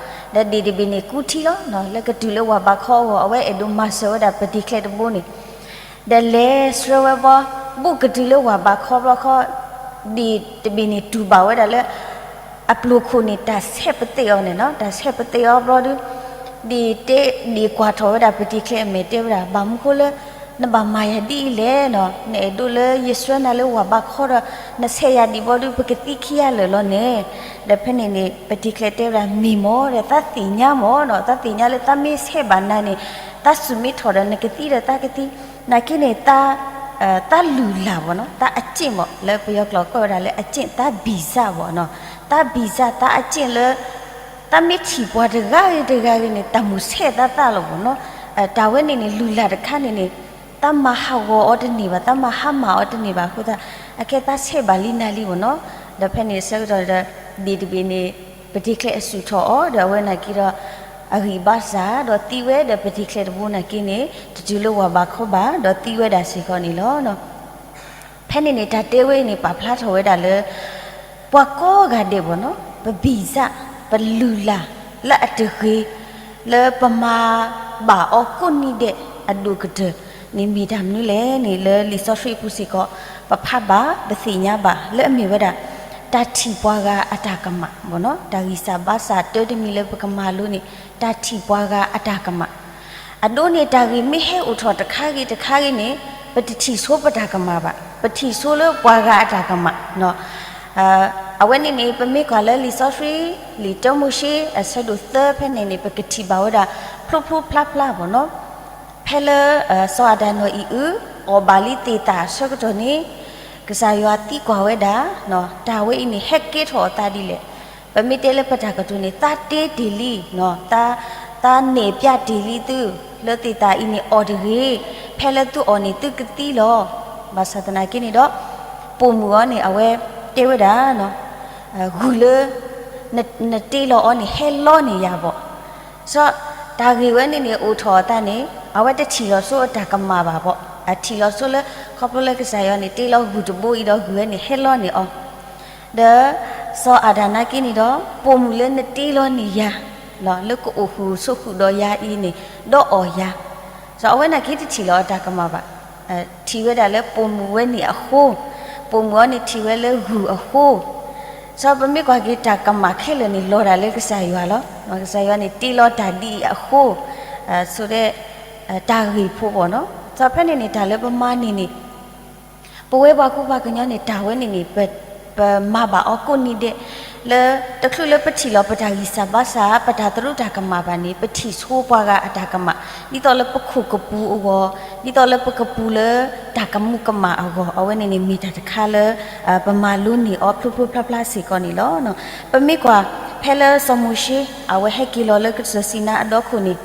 ဒီးဒ့ၣ်တဘ့ၣ်န့ၣ်ကူထံလီၤ, လၢကတုၤလၢဝၢ်ဘးခီအဂီၢ် အဝဲအဲၣ်ဒိးမၤစၢၤဝဲဒၣ်ပတ့ၤချဲးတဘိန့ၣ်, ဒီးလဲၤဆှၢဝဲဘီ, ဘူးကတုၤလၢဝၢ်ဘးခီဘျီခီ, ဒ့ၣ်တဘ့ၣ်န့ၣ်တူၢ်ဘၣ်ဝဲဒၣ်လၢ အပျိၢ်ခိၣ်န့ၣ် တၢ်ဆဲးပသ့ၣ်အီၤန့ၣ်နီၤ, တၢ်ဆဲးပသ့ၣ်အီၤဘျီဒု ဒ့ၣ်တဲ ဒ့ၣ်ကွၢ်ထီၣ်ဝဲဒၣ်ပတံၤချဲအမဲာ်တဲဝဲဒၣ် ဘၣ်မနုၤဃိလၢ နဘၣ်မၤယၤဒ်အံၤလဲၣ်နီၤ, နအဲၣ်ဒိးလၢယဆှၢနၤလၢဝၢ်ဘးခီဒီး နဆဲးယၤဒံးဘီဒု ပကသံခံဂၤလၢာ်လီၤန့ၣ်, ဒီးဖဲန့ၣ်န့ၣ် ပတံၤချဲတဲဝဲဒၣ် မ့ၢ်မ့ၢ်ဒီး သးသ့ၣ်ညါမ့ၢ်နီၤ, သးသ့ၣ်ညါလၢသးမ့ၢ်ဆဲးဘၣ်နၤန့ၣ် သးစုၣ်မ့ၢ်ထီၣ်ဒီး နကသံဒီးသးကသံ, နာ်က့န့ၣ် သးလုၢ်လၢ်ဘၣ်နီၤ, သးအကျင့်မ့ၢ် လၢပယီၤကျိာ်ကိးဝဲဒၣ်လၢအကျင့်, သးဘံၣ်စၢ်ဘၣ်နီၤ, သးဘံၣ်စၢ် သးအကျင့်လၢ သးမ့ၢ်ထံၣ်ပှၤတဂၤဂ့ၤတဂၤဂ့ၤန့ၣ် တၢ်မိၣ်ဆဲးသးသးလီၤဘၣ်နီၤ, တၢ်ဝဲန့ၣ်န့ၣ် လုၢ်လၢ်တခါန့ၣ်န့ၣ် သးမၤဟးဂီၤအီၤတန့ၢ်ဘၣ်, သးမၤဟါမၢ်အီၤတန့ၢ်ဘၣ်အဃိသတး အခဲသးဆဲးဘၣ်လံနၤလံဘၣ်နီၤ, ဒီးဖဲန့ၣ်ဆၢကတီၢ်ဒီး ဒ့ၣ်တဘ့ၣ်န့ၣ် ပတံၤချဲအစုၣ်ထီၣ်အီၤ ဒီးအဝဲနာ်က့ဒီး အဂံၢ်ဘါစၢ် ဒီးသံဝဲဒီးပတံၤချဲတဘိနာ်က့န့ၣ် တတုၤလၢဝၢ်ဘးခီဘၣ် ဒီးသံဝဲဒၣ်စ့ၢ်ကီးန့ၣ်လီၤ. ဖဲန့ၣ်န့ၣ် တၢ်တဲဝဲအံၤန့ၣ် ပာ်ဖျါထီၣ်ဝဲဒၣ်လၢ ပှၤကိးဂၤဒဲးဘၣ်နီၤ ပဘံၣ်စၢ် ပလုၢ်လၢ် လၢအတဂ့ၤ လၢပမၤဘၣ်အီၤကိးနံၤဒဲး အဒိၣ်ကတၢၢ်န့ၣ် မ့ၢ်တၢ်မနုၤလဲၣ်န့ၣ် လၢလံာ်စီဆှံအပူၤစ့ၢ်ကီး ပဖးဘၣ် ပသ့ၣ်ညါဘၣ် လၢအမ့ၢ်ဝဲဒၣ် တၢ်ထံၣ်ပှၤဂၤအတၢ်ကမၣ်ဘၣ်နီၤ, တၢ်ဂံၢ်စၢ်ဘါစၢ်တၢတမံၤလၢပကမၤလိန့ၣ် တၢ်ထံၣ်ပှၤဂၤအတၢ်ကမၣ် အဒိန့ၣ် တၢ်ဂ့ၢ်မ့ၢ်ဟဲအိၣ်ထီၣ်တခါဂ့ၤတခါဂ့ၤန့ၣ် ပတထံၣ်ဆိပတၢ်ကမၣ်ဘၣ်, ပထံၣ်ဆိလၢပှၤဂၤအတၢ်ကမၣ်နီၤ. အဝဲန့ၣ်န့ၣ် ပမ့ၢ်ကွၢ်လၢလံာ်စီဆှံ လံာ်တၢမိၤၡ့ အဆၢဒိၣ်သၢဖဲန့ၣ်န့ၣ် ပကထံၣ်ဘၣ်ဝဲဒၣ် ဖျိဖျိဖျါဖျါဘၣ်နီၤ. ဖဲလၢ စီၤအၤဒၣ်နီၢ်အံၣ်အု အီၣ်ဘၣ်လံသ့ၣ်သၣ်အဆၢကတီၢ်န့ၣ် ကစၢ်ယွၤသံကွၢ်ဝဲဒၣ် တၢ်ဝဲအံၤန့ၣ် ဟဲကဲထီၣ်အသးဒ်လဲၣ်. ပမ့ၢ်တဲလၢပတၢ်ကတိၤန့ၣ် သးတ့တ့ၢ်လံနီၤ, သး သးနဲၣ်ပျးတ့ၢ်လံသု, လၢသ့ၣ်သၣ်အံၤန့ၣ်အီၣ်တဂ့ၤ, ဖဲလၢသုအီၣ်န့ၣ်သုကသံလီၤ. ဘၣ်ဆၣ်သနာ်က့န့ၣ်ဒီး ပိာ်မုၣ်အီၤန့ၣ် အဝဲတဲဝဲဒၣ်, ဂုၢ်လၢ နတ့လီၤအီၤန့ၣ် ဟဲလီန့ၢ်ယၤဘၣ်. စီၤတၢ်ဂ့ၢ်ဝဲန့ၣ်န့ၣ် အိၣ်ထီၣ်အသးန့ၣ် အဝဲတထံၣ်လီၤဆိအတၢ်ကမၣ်ဘၣ်ဘၣ်, အထံၣ်လီၤဆိလၢ ခီဖျိလၢကစၢ်ယွၤန့ၣ် တ့လီၤဂုၢ်တဘိအံၤဒီးဂုၢ်ဝဲန့ၣ်ဟဲလီန့ၢ်အီၤ ဒီးစီၤအၤဒၣ်နာ်က့န့ၣ်ဒီး ပိာ်မုၣ်လၢနတ့လီၤန့ၢ်ယၤ လၢကအိၣ်ဃုာ်ဆိးဃုာ်ဒီးယၤအံၤန့ၣ် ဒီးအီၣ်ယၤ. စီၤအဝဲနာ်က့တထံၣ်လီၤအတၢ်ကမၣ်ဘၣ်, ထံၣ်ဝဲဒၣ်လၢပိာ်မုၣ်ဝဲန့ၣ်အဃိ, ပိာ်မုၣ်အီၤန့ၣ်ထံၣ်ဝဲလၢဂုၢ်အဃိ, စီၤပမ့ၢ်ကွၢ်က့ၤတၢ်ကမၣ်ခဲလၢာ်န့ၣ် လီၤဒၣ်လၢကစၢ်ယွၤလီၤ. ကစၢ်ယွၤန့ၣ်တ့လီၤတၢ်ဒ်အံၤအဃိ, ဆိဒဲး တၢ်ဂ့ၢ်ဖိဘၣ်နီၤ. စီၤဖဲန့ၣ်န့ၣ် တၢ်လၢပမၤန့ၢ်န့ၣ် ပဝဲပှၤကူပှၤကညီန့ၣ် တၢ်ဝဲန့ၣ်န့ၣ် ပမၤဘၣ်အီၤကိးနံၤဒဲး, လၢတချုးလၢပထံၣ်လီၤပတၢ်ဂံၢ်စၢ်ဘါစၢ် ပတၢ်သရူးတၢ်ကမၣ်ဘၣ်န့ၣ် ပထံၣ်ဆိပှၤဂၤအတၢ်ကမၣ်, ဒ်သိးလၢပခိၣ်ကပူၤအဂီၢ်, ဒ်သိးလၢပကပူၤလၢတၢ်ကမူးကမၣ်အဂီၢ်, အဝဲန့ၣ်န့ၣ်မ့ၢ်တၢ်တခါလၢ ပမၤလိန့ၢ်အီၤဖျိဖျိဖျါဖျါစ့ၢ်ကီးန့ၣ်လီၤ. ပမ့ၢ်ကွၢ် ဖဲလၢစီၤမိၤၡ့ အဝဲဟဲက့ၤလီၤလၢကစၢၢ်စံနါအဒီခိၣ်န့ၣ်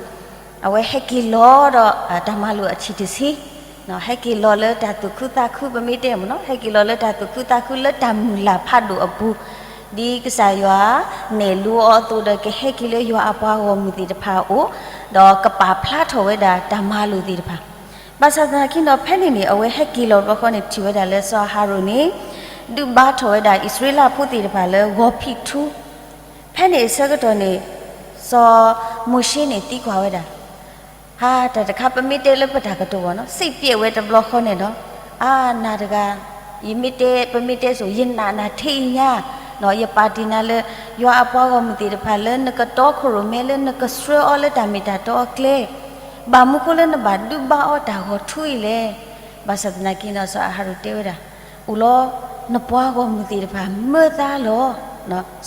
အဝဲဟဲက့ၤလီၤဒီး တၢ်မၤလိာ်အထံၣ်တဆံ, ဟဲက့ၤလီၤလၢတၢ်သူၣ်ခုသးခု ပမ့ၢ်တဲမ့ၢ်နီၤ, ဟဲက့ၤလီၤလၢတၢ်သူၣ်ခုသးခုလၢတၢ်မုၢ်လၢ်ဖးဒိၣ်အပူၤ, ဒ်ကစၢ်ယွၤနဲၣ်လိအီၤအသိးဒီး ကဟဲက့ၤလၢယွၤအပှၤဂီၢ်မုၢ်သ့ၣ်တဖၣ်အအိၣ်, ဒီးကပာ်ဖျါထီၣ်ဝဲဒၣ်တၢ်မၤလိာ်သ့ၣ်တဖၣ်. ဘၣ်ဆၣ်သနာ်က့ဒီး ဖဲန့ၣ်န့ၣ် အဝဲဟဲက့ၤလီၤတဘျီဃီန့ၣ် ထံၣ်ဝဲဒၣ်လၢစီၤအၤဟရိၣ်န့ၣ် ဒုးဘါထီၣ်ဝဲဒၣ်အံၣ်စရ့လးဖိသ့ၣ်တဖၣ်လၢဂီၤဖံးထူ, ဖဲန့ၣ်အဆၢကတီၢ်န့ၣ် စီၤမိၤၡ့န့ၣ်သံကွၢ်ဝဲဒၣ်, ဟါ တၢ်တခါပမ့ၢ်တဲလၢပတၢ်ကတိၤဘၣ်နီၤ စ့ပျဲဝဲတဘျီဃီန့ၣ်ဒီး, အါ နၤတဂၤ, ယမ့ၢ်တဲ ပမ့ၢ်တဲဆိ ယနာ်နၤထဲအံၤညါ, ယပာ်တ့ၢ်နၤလၢ ယွၤအပှၤဂီၢ်မုၢ်သ့ၣ်တဖၣ်လၢနကတီခိၣ်ရိၣ်မဲ လၢနကဆှၢအီၤလၢတၢ်မ့ၢ်တၢ်တီအကျဲ, ဘၣ်မနုၤဃိလၢနဘၣ်ဒုးဘါအီၤတၢ်ဂီၤထူအံၤလဲၣ်. ဘၣ်ဆၣ်သနာ်က့ဒီး စီၤအၤဟရိၣ်တဲဝဲဒၣ်, အိၣ်လီၤ, နပှၤဂီၢ်မုၢ်သ့ၣ်တဖၣ်မၢသါလီၤ.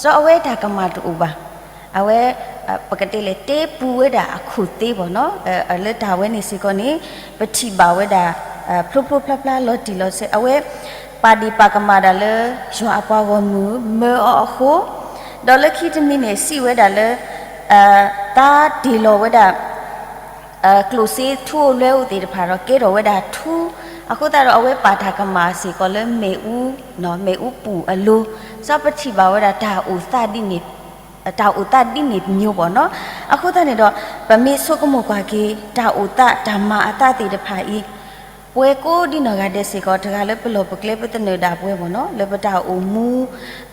စီၤအဝဲတၢ်ကမၣ်တအိၣ်ဘၣ်, အဝဲ ပကတဲလဲၣ် တဲပူၤဝဲဒၣ်အခိၣ်သ့ဘၣ်နီၤ, လၢတၢ်ဝဲန့ၣ်စ့ၢ်ကီးန့ၣ် ပထံၣ်ဘၣ်ဝဲဒၣ် ဖျိဖျိဖျါဖျါလီၤတံၢ်လီၤဆဲး အဝဲ ပာ်ဒ့ၣ်ပာ်ကမၣ်ဒၣ်လၢ ယွၤအပှၤဂီၢ်မုၢ်မၢအီၤအဃိ, ဒီးလၢခံတမံၤန့ၣ် စံးဝဲဒၣ်လၢ သးတ့ၢ်လီၤဝဲဒၣ် ကျိၣ်စ့ထူအိၣ်လွဲအိၣ်သ့ၣ်တဖၣ်ဒီး ကဲထီၣ်ဝဲဒၣ်ထူ, အဃိသတးဒီး အဝဲပာ်တၢ်ကမၣ်စ့ၢ်ကီးလၢမ့ၣ်အူ, မ့ၣ်အူပူၤအလိၤ, စီၤပထံၣ်ဘၣ်ဝဲဒၣ်တၢ်အိၣ်သးဒ်န့ၣ် တၢ်အိၣ်သးဒ်န့ၣ်မ့ၢ်ဘၣ်နီၤ. အဃိသတးန့ၣ်ဒီး ပမ့ၢ်ဆိကမိၣ်ကွၢ်က့ၤ တၢ်အိၣ်သးတၢ်မၤအသးသ့ၣ်တဖၣ်အံၤ, ပှဲၤကိးဒ်နီၢ်ဂၤဒဲးစ့ၢ်ကီး တဂၤလၢပလီၢ်ပကျဲပသနၢၣ်ဒၣ်ပှဲၤမ့ၢ်နီၤ, လၢပတၢ်အိၣ်မူ,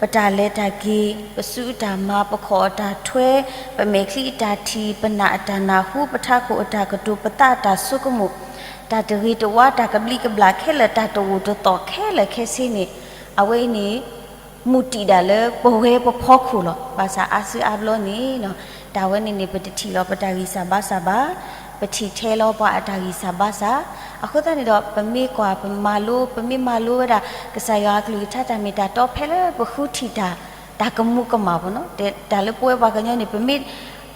ပတၢ်လဲၤတၢ်က့ၤ, ပစုတၢ်မၤ, ပခီၣ်အတၢ်ထွဲ, ပမဲာ်ချံအတၢ်ထံၣ်, ပနၢ်အတၢ်နၢ်ဟူ, ပထးခိၣ်အတၢ်ကတိၤ, ပသးအတၢ်ဆိကမိၣ်, တၢ်တဂ့ၤတဝါ, တၢ်ကဘျံးကဘျၣ်ခဲလၢာ်, တၢ်တအိၣ်တသီၣ်ခဲလၢာ်ခဲဆ့န့ၣ်, အဝဲအံၤန့ၣ် မူတံာ်ဒၣ်လၢပဝဲပဖီခိၣ်လီၤ. ဘၣ်ဆၣ်အါစုအါဘျီန့ၣ် တၢ်ဝဲန့ၣ်န့ၣ် ပတထံၣ်လီၤပတၢ်ဂံၢ်စၢ်ဘါစၢ်ဘၣ်, ပထံၣ်ထဲလီၤပှၤအတၢ်ဂံၢ်စၢ်ဘါစၢ်, အဃိသတးန့ၣ်ဒီး ပမ့ၢ်ကွၢ်ပမၤလိ, ပမ့ၢ်မၤလိဝဲဒၣ် ကစၢ်ယွၤအကလုၢ်ကထါတၢ်မ့ၢ်တၢ်တီဖဲလၢပဃုထံၣ်တၢ်, တၢ်ကမူးကမၣ်ဘၣ်နီၤ, တၢ်လၢပဝဲပှၤကညီန့ၣ် ပမ့ၢ်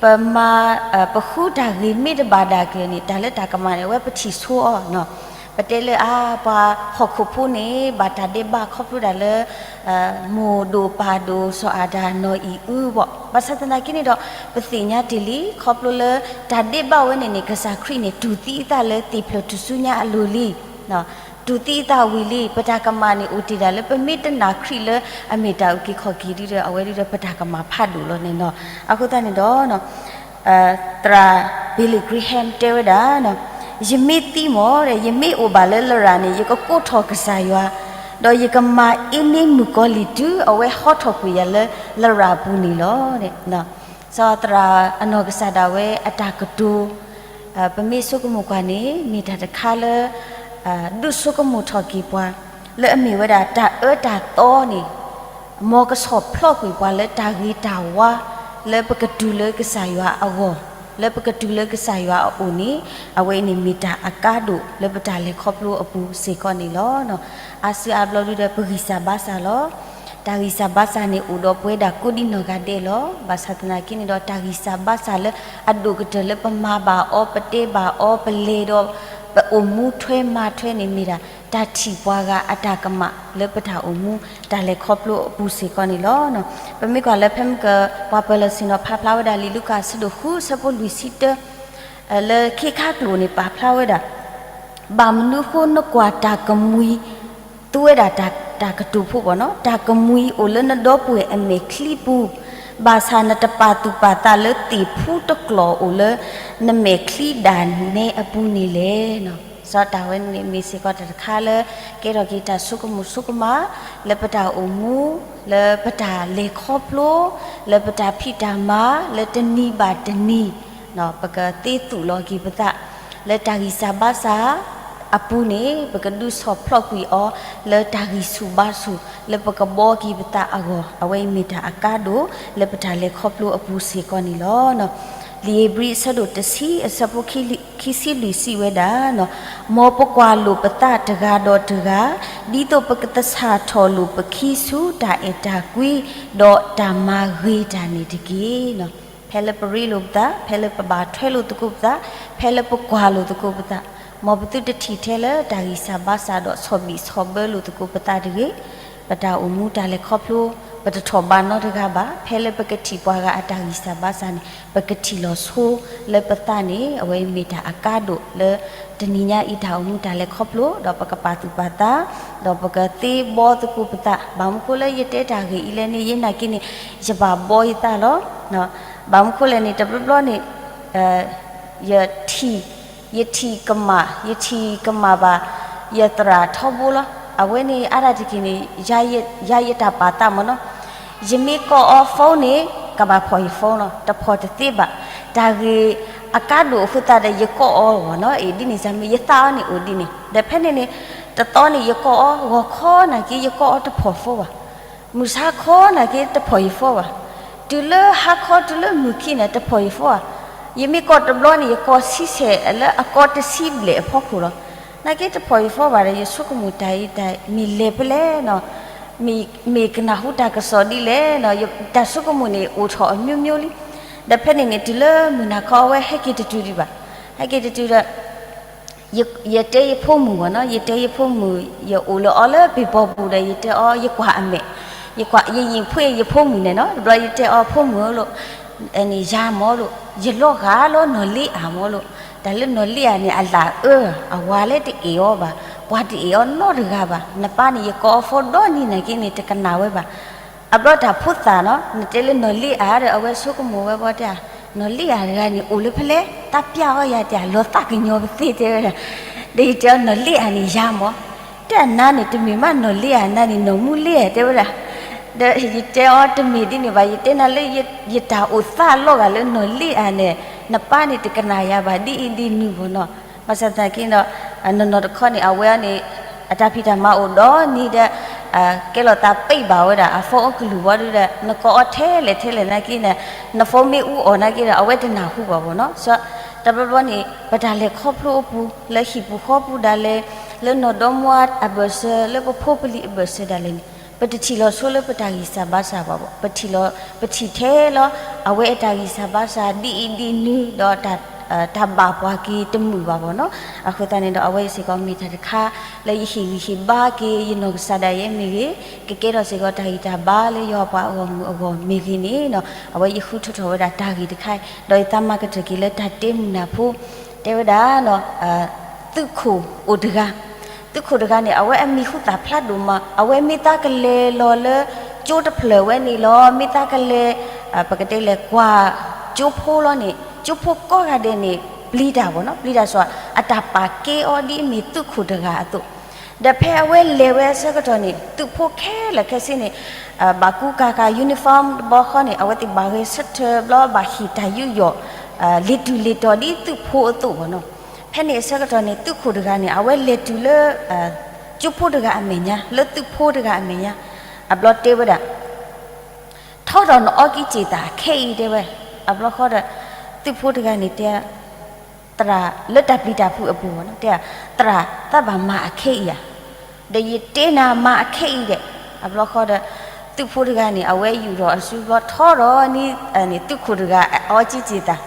ပမၤ ပဃုတၢ်ဂ့ၢ်မ့ၢ်တဘၣ်ဒၣ်က့ၤန့ၣ် တၢ်လၢတၢ်ကမၣ်န့ၣ် အဝဲပထံၣ်ဆိအီၤ, ပတဲလၢအါ ပှၤဟီၣ်ခိၣ်ဖိန့ၣ် ဘၣ်တၢ်ဒဲးဘးခီဖျိဒၣ်လၢ မိၢ်ဒိၣ်ပၢ်ဒိၣ်စီၤအၤဒၣ်နီၢ်အံၣ်အုဘၣ်. ဘၣ်ဆၣ်သနာ်က့န့ၣ်ဒီး ပသ့ၣ်ညါတ့ၢ်လံ ခီဖျိလၢ တၢ်ဒဲးဘးဝဲန့ၣ်န့ၣ် ကစၢ်ခရံာ်န့ၣ် တူၢ်သံအသးလၢသ့ၣ်ဖျၢၣ်ထူၣ်စုညါအလိၤလံ တူၢ်သံအသးဝံၤလံ. ပတၢ်ကမၣ်န့ၣ် အိၣ်တ့ၢ်ဒၣ်လၢပမ့ၢ်တနာ်ခရံာ်လၢအမ့ၢ်တၢ်အုၣ်က့ၤခီၣ်က့ၤဒ်ဒီး အဝဲဒ်ဒီးပတၢ်ကမၣ်ဖးဒိၣ်လီၤန့ၣ်နီၤ. အဃိသတးန့ၣ်ဒီး သရၣ် Billy Graham တဲဝဲဒၣ်, ယမ့ၢ်သံမ့ၢ်ဒီး ယမ့ၢ်အိၣ်ဘၣ်လၢလရာ်န့ၣ် ယကကိးထီၣ်ကစၢ်ယွၤ, ဒီးယကမၤအ့န့မုၣ်ကီၤလံၢ်တုၤအဝဲဟီထီၣ်ကွံာ်ယၤလၢလရာ်အပူၤန့ၣ်လီၤ. စီၤသရၣ်အနီၢ်ကစၢ်ဒၣ်ဝဲအတၢ်ကတိၤ ပမ့ၢ်ဆိကမိၣ်ကွၢ်န့ၣ် မ့ၢ်တၢ်တခါလၢ ဒုးဆိကမိၣ်ထီၣ်က့ၤပှၤ လၢအမ့ၢ်ဝဲဒၣ်တၢ်အၢတၢ်သီန့ၣ် မ်ကဆီၣ်ဖျိးကွံာ်ပှၤလၢတၢ်ဂ့ၤတၢ်ဝါ လၢပကတုၤလၢကစၢ်ယွၤအဂီၢ်, လၢပကတုၤလၢကစၢ်ယွၤအအိၣ်န့ၣ် အဝဲအံၤန့ၣ်မ့ၢ်တၢ်အကါဒိၣ်လၢပတၢ်လဲၤခီဖျိအပူၤစ့ၢ်ကီးန့ၣ်လီၤ. အါစုအါဘျီဒုဒီးပဂံၢ်စၢ်ဘါစၢ်လီၤ. တၢ်ဂံၢ်စၢ်ဘါစၢ်န့ၣ်အိၣ်ဒီးပဝဲဒၣ်ကိးဒံနီၢ်ဂၤဒဲးလီၤ. ဘၣ်ဆၣ်သနာ်က့န့ၣ်ဒီး တၢ်ဂံၢ်စၢ်ဘါစၢ်လၢအဒိၣ်ကတၢၢ်လၢပမၤဘၣ်အီၤ ပတဲဘၣ်အီၤ ပလဲၤဒီး ပအိၣ်မူထွဲမၤထွဲန့ၣ်မ့ၢ်ဒၣ် တၢ်ထံၣ်ပှၤဂၤအတၢ်ကမၣ်လၢပတၢ်အိၣ်မူတၢ်လဲၤခီဖျိအပူၤစ့ၢ်ကီးန့ၣ်လီၤ. ပမ့ၢ်ကွၢ်လၢဖဲမုၢ်က ပှၤပၢၤလီၢ်ဆ့ၣ်နီၤဖးဖျါဝဲဒၣ် လံာ်လူၤကၣ်အဆၢဒိၣ်ဃု အဆၢဖိလွံၢ်ဆံတၢ လၢခ့ခါကျိာ်န့ၣ်ပာ်ဖျါဝဲဒၣ် ဘၣ်မနုၤအဃိနကွၢ်တၢ်ကမှံ သူဝဲဒၣ်တၢ်ကတိၤဖိဘၣ်နီၤ, တၢ်ကမှံအိၣ်လၢနဒီပုၢ်ဝဲၢ်အမဲာ်ချံပူၤ, ဘၣ်ဆၣ်နတပာ်သူၣ်ပာ်သးလၢသ့ၣ်ဖူတကျီၢ်အိၣ်လၢ နမဲာ်ချံဒၣ်နဲအပူၤန့ၣ်လဲၣ်. စီၤတၢ်ဝဲန့ၣ်မ့ၢ်စ့ၢ်ကီးတၢ်တခါလၢ ကဲထီၣ်က့ၤတၢ်ဆိကမိၣ်ဆိကမး လၢပတၢ်အိၣ်မူ လၢပတၢ်လဲၤခီဖျိ လၢပတၢ်ဖံးတၢ်မၤ လၢတနံၤဘၣ်တနံၤ ပကသ့သူၣ်လီၤက့ၤပသး လၢတၢ်ဂံၢ်စၢ်ဘါစၢ်အပူၤန့ၣ် ပကဒုးဆီၣ်ဖျိးကွံာ်အီၤ လၢတၢ်ဂံၢ်ဆူၣ်ဘါဆူၣ် လၢပကဘှီက့ၤပသးအဂီၢ် အဝဲအံၤမ့ၢ်တၢ်အကါဒိၣ် လၢပတၢ်လဲၤခီဖျိအပူၤစ့ၢ်ကီးန့ၣ်လီၤ. လံာ်ဧ့ၤဘြံၤအဆၢဒိၣ်တဆံ အဆၢဖိခံဆံလွံၢ်စံးဝဲဒၣ်, မ်ပကွၢ်လိာ်ပသးတဂၤဒီးတဂၤ, ဒ်သိးပကသဆၣ်ထီၣ်လိာ်ပခံဆူတၢ်အဲၣ်တၢ်ကွံ ဒီးတၢ်မၤဂ့ၤတၢ်န့ၣ်တက့ၢ်. ဖဲလၢပရ့လိာ်ပသး, ဖဲလၢပဘၣ်ထွဲလိာ်သကိးပသး, ဖဲလၢပကွၢ်လိာ်သကိးပသး, မ်ပသုတထံၣ်ထဲလၢတၢ်ဂံၢ်စၢ်ဘါစၢ်ဒီးဆီၣ်ဘံၣ်ဆီၣ်ဘၢလိာ်သကိးပသးတဂ့ၤ. ပတၢ်အိၣ်မူတၢ်လဲၤခီဖျိ ပတထီၣ်ဘးနီတဂၤဘၣ်. ဖဲလၢပကထံၣ်ပှၤဂၤအတၢ်ဂံၢ်စၢ်ဘါစၢ်န့ၣ် ပကထံၣ်လီၤဆိလၢပသးန့ၣ် အဝဲမ့ၢ်တၢ်အကါဒိၣ်လၢ တနံၤညါအံၤတၢ်အိၣ်မူတၢ်လဲၤခီဖျိ ဒီးပကပာ်သူၣ်ပာ်သး ဒီးပကသ့ဘှီသကိးပသး. ဘၣ်မနုၤဃိလၢယတဲတၢ်ဂ့ၢ်အံၤလဲၣ်န့ၣ် ယနာ်က့န့ၣ် ယဘၣ်ဘှီယသးလီၤ. ဘၣ်မနုၤဃိလဲၣ်န့ၣ် တဘျီဘျီန့ၣ် ယထံၣ် ယထံၣ်ကမၣ် ယထံၣ်ကမၣ်ဘၣ် ယသရၣ်ထီဘိလီၤ. အဝဲန့ၣ်အါဒၣ်တက့ၢ်န့ၣ် ယၤယတၢ်ပာ်သးမ့ၢ်နီၤ. ယမ့ၢ်ကိးအီၤ phone န့ၣ် ကဘၣ်ဖီၣ်ယ phone လီၤ, တဖီၣ်တသ့ဘၣ်. တၢ်ဂ့ၢ်အကါဒိၣ်အဃိသတးဒီး ယကိးအီၤဂီၢ်နီၤ, အ့ၣ် ဒ်န့ၣ်စ့ၢ်မ့ၢ် ယသးအီၤန့ၣ်အိၣ်ဒ်န့ၣ်. ဒီးဖဲန့ၣ်န့ၣ် တသီန့ၣ် ယကိးအီၤ ဂီၤခီနာ်က့ ယကိးအီၤတဖီၣ် phone ဘၣ်. မုၢ်ဆါခီနာ်က့ တဖီၣ်ယ phone ဘၣ်. တုၤလၢဟါခီ တုၤလၢမုၢ်ခံန့ၣ် တဖီၣ်ယ phone ဘၣ်. ယမ့ၢ်ကိးတဘျီန့ၣ် ယကိးဆံဆဲးလၢအကိးတဆံဘျဲၣ်အဖီခိၣ်လီၤ. နာ်က့တဖီၣ်ယ phone ဘၣ်ဒီး ယဆိကမိၣ်တၢ်အံၤတၢ်မ့ၢ်လဲၤဖဲလဲၣ်နီၤ, မ့ၢ်ကနၢ်ဟူတၢ်ကစီၣ်ဒ်လဲၣ်နီၤ, တၢ်ဆိကမိၣ်န့ၣ် အိၣ်ထီၣ်အမျိုးမျိုးလံ. ဒီးဖဲန့ၣ်န့ၣ် တုၤလၢမုၢ်နၤခီ အဝဲဟဲက့ၤတတုၤဒံးဘၣ်. ဟဲက့ၤတတုၤဒီး ယတဲယဖိမုၣ်ဘၣ်နီၤ, ယတဲယဖိမုၣ် ယအိၣ်လၢအီၤလၢပ့ၤပီၤပူၤဒီး ယတဲအီၤ ယကွၢ်အမဲာ်, ယကွၢ် ယယံာ်ဖှ့ယဖိမုၣ်န့ၣ်နီၤ, တဘျီယတဲအီၤ ဖိမုၣ်ဧၢလိၤ, န့ၣ်ယၤမၢ်လိၤ, ယလီၤဂာ်လီၤနီၢ်လ့အၤမၢ်လိၤ, တၢ်လၢနီၢ်လ့အၤန့ၣ် အလၢအၢ, အဝၤလၢတအဲၣ်အီၤဘၣ်, ပှၤတအဲၣ်အီၤနီတဂၤဘၣ်, နပၢ်န့ၣ် ယကိးအီၤ phone ဒီနံၤနာ်က့န့ၣ် တကနၣ်ဝဲဘၣ်. အဘျီတၢ်ဖိသၣ်နီၤ, နတဲလၢနီၢ်လ့အၤဒီး အဝဲဆိကမိၣ်ဝဲဘၣ်တဲ, နီၢ်လ့အၤတဂၤန့ၣ် အိၣ်လၢဖဲလဲၣ်, တၢ်ပျၢ်အီၤယၤတဲ လီၤသးကညီၤပသ့တဲဝဲဒၣ်. ဒီးယတဲအီၤ နီၢ်လ့အၤန့ၣ် ယၤမၢ်, တဲအနၤန့ၣ် တမ့ၢ်မးနီၢ်လ့အၤ, နၤန့ၣ်နီၢ်မူလ့အၤတဲဝဲဒၣ်. ဒီးယတဲအီၤ တမ့ၢ်ဒ်န့ၣ်ဘၣ်, ယတဲနၤလၢ ယတၢ်အိၣ်သးလီၤဂာ်လၢနီၢ်လ့အၤန့ၣ် နပၢ်န့ၣ်တကနၣ်ယၤဘၣ် ဒ်အံၤဒ်နုၤဘၣ်နီၤ. ဘၣ်ဆၣ်သနာ်က့ဒီး နီၢ်နီၢ်တခီန့ၣ် အဝဲန့ၣ် အတၢ်ဖံးတၢ်မၤအိၣ်ဒီနံၤဒီး ကဲလီၤသးပံးဘၣ်ဝဲဒၣ် အ phone အိၣ်ကလုၢ်ဝံၤဒီး နကိးအီၤထဲလဲၣ်ထဲလဲၣ်နာ်က့န့ၣ် န phone မ့ၢ်အူအီၣ်နာ်က့ဒီး အဝဲတနၢ်ဟူဘၣ်ဘၣ်နီၤ. စီၤ တဘျီဘျီန့ၣ် ပတၢ်လဲၤခီဖျိအပူၤ လၢဟံၣ်ပူၤဃီပူၤဒၣ်လဲာ် လၢနီၢ်ဒီမါအဘၢၣ်စၢၤ လၢပဖိပလံၤအဘၢၣ်စၢၤဒၣ်လဲာ်န့ၣ် ပတထံၣ်လီၤဆိလၢပတၢ်ဂံၢ်စၢ်ဘါစၢ်ဘၣ်ဘၣ်, ပထံၣ်လီၤ ပထံၣ်ထဲလီၤ အဝဲအတၢ်ဂံၢ်စၢ်ဘါစၢ် ဒ်အံၤဒ်နုၤဒီး တၢ်ဘၣ်ပှၤက့ၤတမုာ်ဘၣ်ဘၣ်နီၤ. အဃိသတးန့ၣ်ဒီး အဝဲစ့ၢ်ကီးမ့ၢ်တၢ်တခါ လၢယဟ့ၣ်ဂံၢ်ဟ့ၣ်ဘါက့ၤ ယနီၢ်ကစၢ်ဒၣ်ယဲမ့ၢ်ဂ့ၤ, ကကဲထီၣ်စ့ၢ်ကီးတၢ်ဂံၢ်တၢ်ဘါလၢယွၤပှၤအဂီၢ်မုၢ်အဂီၢ်မ့ၢ်ဂ့ၤန့ၣ်နီၤ, အဝဲယဃုထၢထီၣ်ဝဲဒၣ်တၢ်ဂ့ၢ်တခါ, ဒီးယသးမၤကတၢၢ်က့ၤလၢတၢ်တဲမုာ်နၢ်ဖိ တဲဝဲဒၣ် သုးခိၣ်အိၣ်တဂၤ, သုးခိၣ်တဂၤန့ၣ် အဝဲအမံၤဟူသၣ်ဖျါဒိၣ်မး, အဝဲမ့ၢ်သးကလဲၤလီၤလၢ ကၠိတဖျၢၣ်ဝဲန့ၣ်လီၤ, မ့ၢ်သးကလဲၤ ပကတဲလဲၣ် ကွၢ်ကၠိဖိလီၤန့ၣ် ကၠိဖိကိးဂၤဒဲးန့ၣ် ပျံၤတၢ်ဘၣ်နီၤ, ပျံၤတၢ်စ့ၢ် အတၢ်ပာ်ကဲအီၤဒ်အမ့ၢ်သုးခိၣ်တဂၤအသိး, ဒီးဖဲအဝဲလဲၤဝဲအဆၢကတီၢ်န့ၣ် သုးဖိခဲလၢာ်ခဲဆ့န့ၣ် ဘၣ်ကူကၤကၤ uniform တဘျီဃီန့ၣ် အဝဲသ့ၣ်ဘၣ်ဂဲၤဆၢထၢၣ်ဘျီ ဘၣ်ဟ့ၣ်တၢ်ယူးယီၣ် လ့ၤတုၤလ့ၤတီၤဒ်သုးဖိအသိးဘၣ်နီၤ. ဖဲန့ၣ်အဆၢကတီၢ်န့ၣ် သုးခိၣ်တဂၤန့ၣ် အဝဲလဲၤတုၤလၢ ကၠိဖိတဂၤအမဲာ်ညါ လၢသုးဖိတဂၤအမဲာ်ညါ အဘျီတဲဝဲဒၣ် ထီဒီးနအီကံစ့ၣ်သၣ်ခဲအံၤတဲဝဲ, အဘျီဃီဒီး သုးဖိတဂၤန့ၣ်တဲ သရၣ်လၢတၢ်ပျံၤတၢ်ဖုးအပူၤဘၣ်နီၤ, တဲ သရၣ်သးဘၣ်မၤအခဲအံၤဧါ, ဒီးယတဲနၤမၤအခဲအံၤဒဲး, အဘျီဃီဒီး သုးဖိတဂၤန့ၣ် အဝဲယူာ်ထီၣ်အစုဘျီထီဒီးန့ၣ် သုးခိၣ်တဂၤအီကံစ့ၣ်သၣ်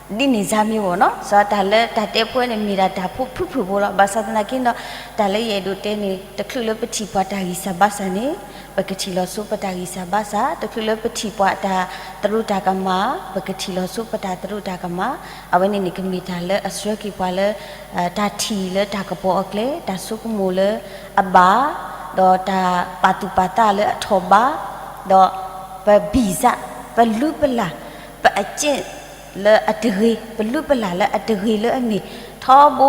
ဒ်န့ၣ်စါမ့ၢ်ဝဲနီၤ, စီၤတၢ်လၢတၢ်တဲပှဲၤန့ၣ် မ့ၢ်ဒၣ်တၢ်ဖိဖုၣ်ဖုၣ်ဖိလီၤ. ဘၣ်ဆၣ်သနာ်က့ဒီး တၢ်လၢယအဲၣ်ဒိးတဲန့ၣ် တချုးလၢပထံၣ်ပှၤတၢ်ဂံၢ်စၢ်ဘါစၢ်န့ၣ် ပကထံၣ်လီၤဆိပတၢ်ဂံၢ်စၢ်ဘါစၢ်, တချုးလၢပထံၣ်ပှၤတၢ်သရူးတၢ်ကမၣ် ပကထံၣ်လီၤဆိပတၢ်သရူးတၢ်ကမၣ်. အဝဲန့ၣ်န့ၣ် ကမ့ၢ်တၢ်လၢအဆှၢက့ၤပှၤလၢ တၢ်ထံၣ်လၢတၢ်ကပီၤအကျဲ, တၢ်ဆိကမိၣ်လၢအဘၣ်, ဒီးတၢ်ပာ်သူၣ်ပာ်သးလၢအထီၣ်ဘး, ဒီးပဘံၣ်စၢ်, ပလုၢ်ပလၢ်, ပအကျင့်လၢအတဂ့ၤ, ပလုၢ်ပလၢ်လၢအတဂ့ၤလၢအမ့ၢ်ထီဘိ,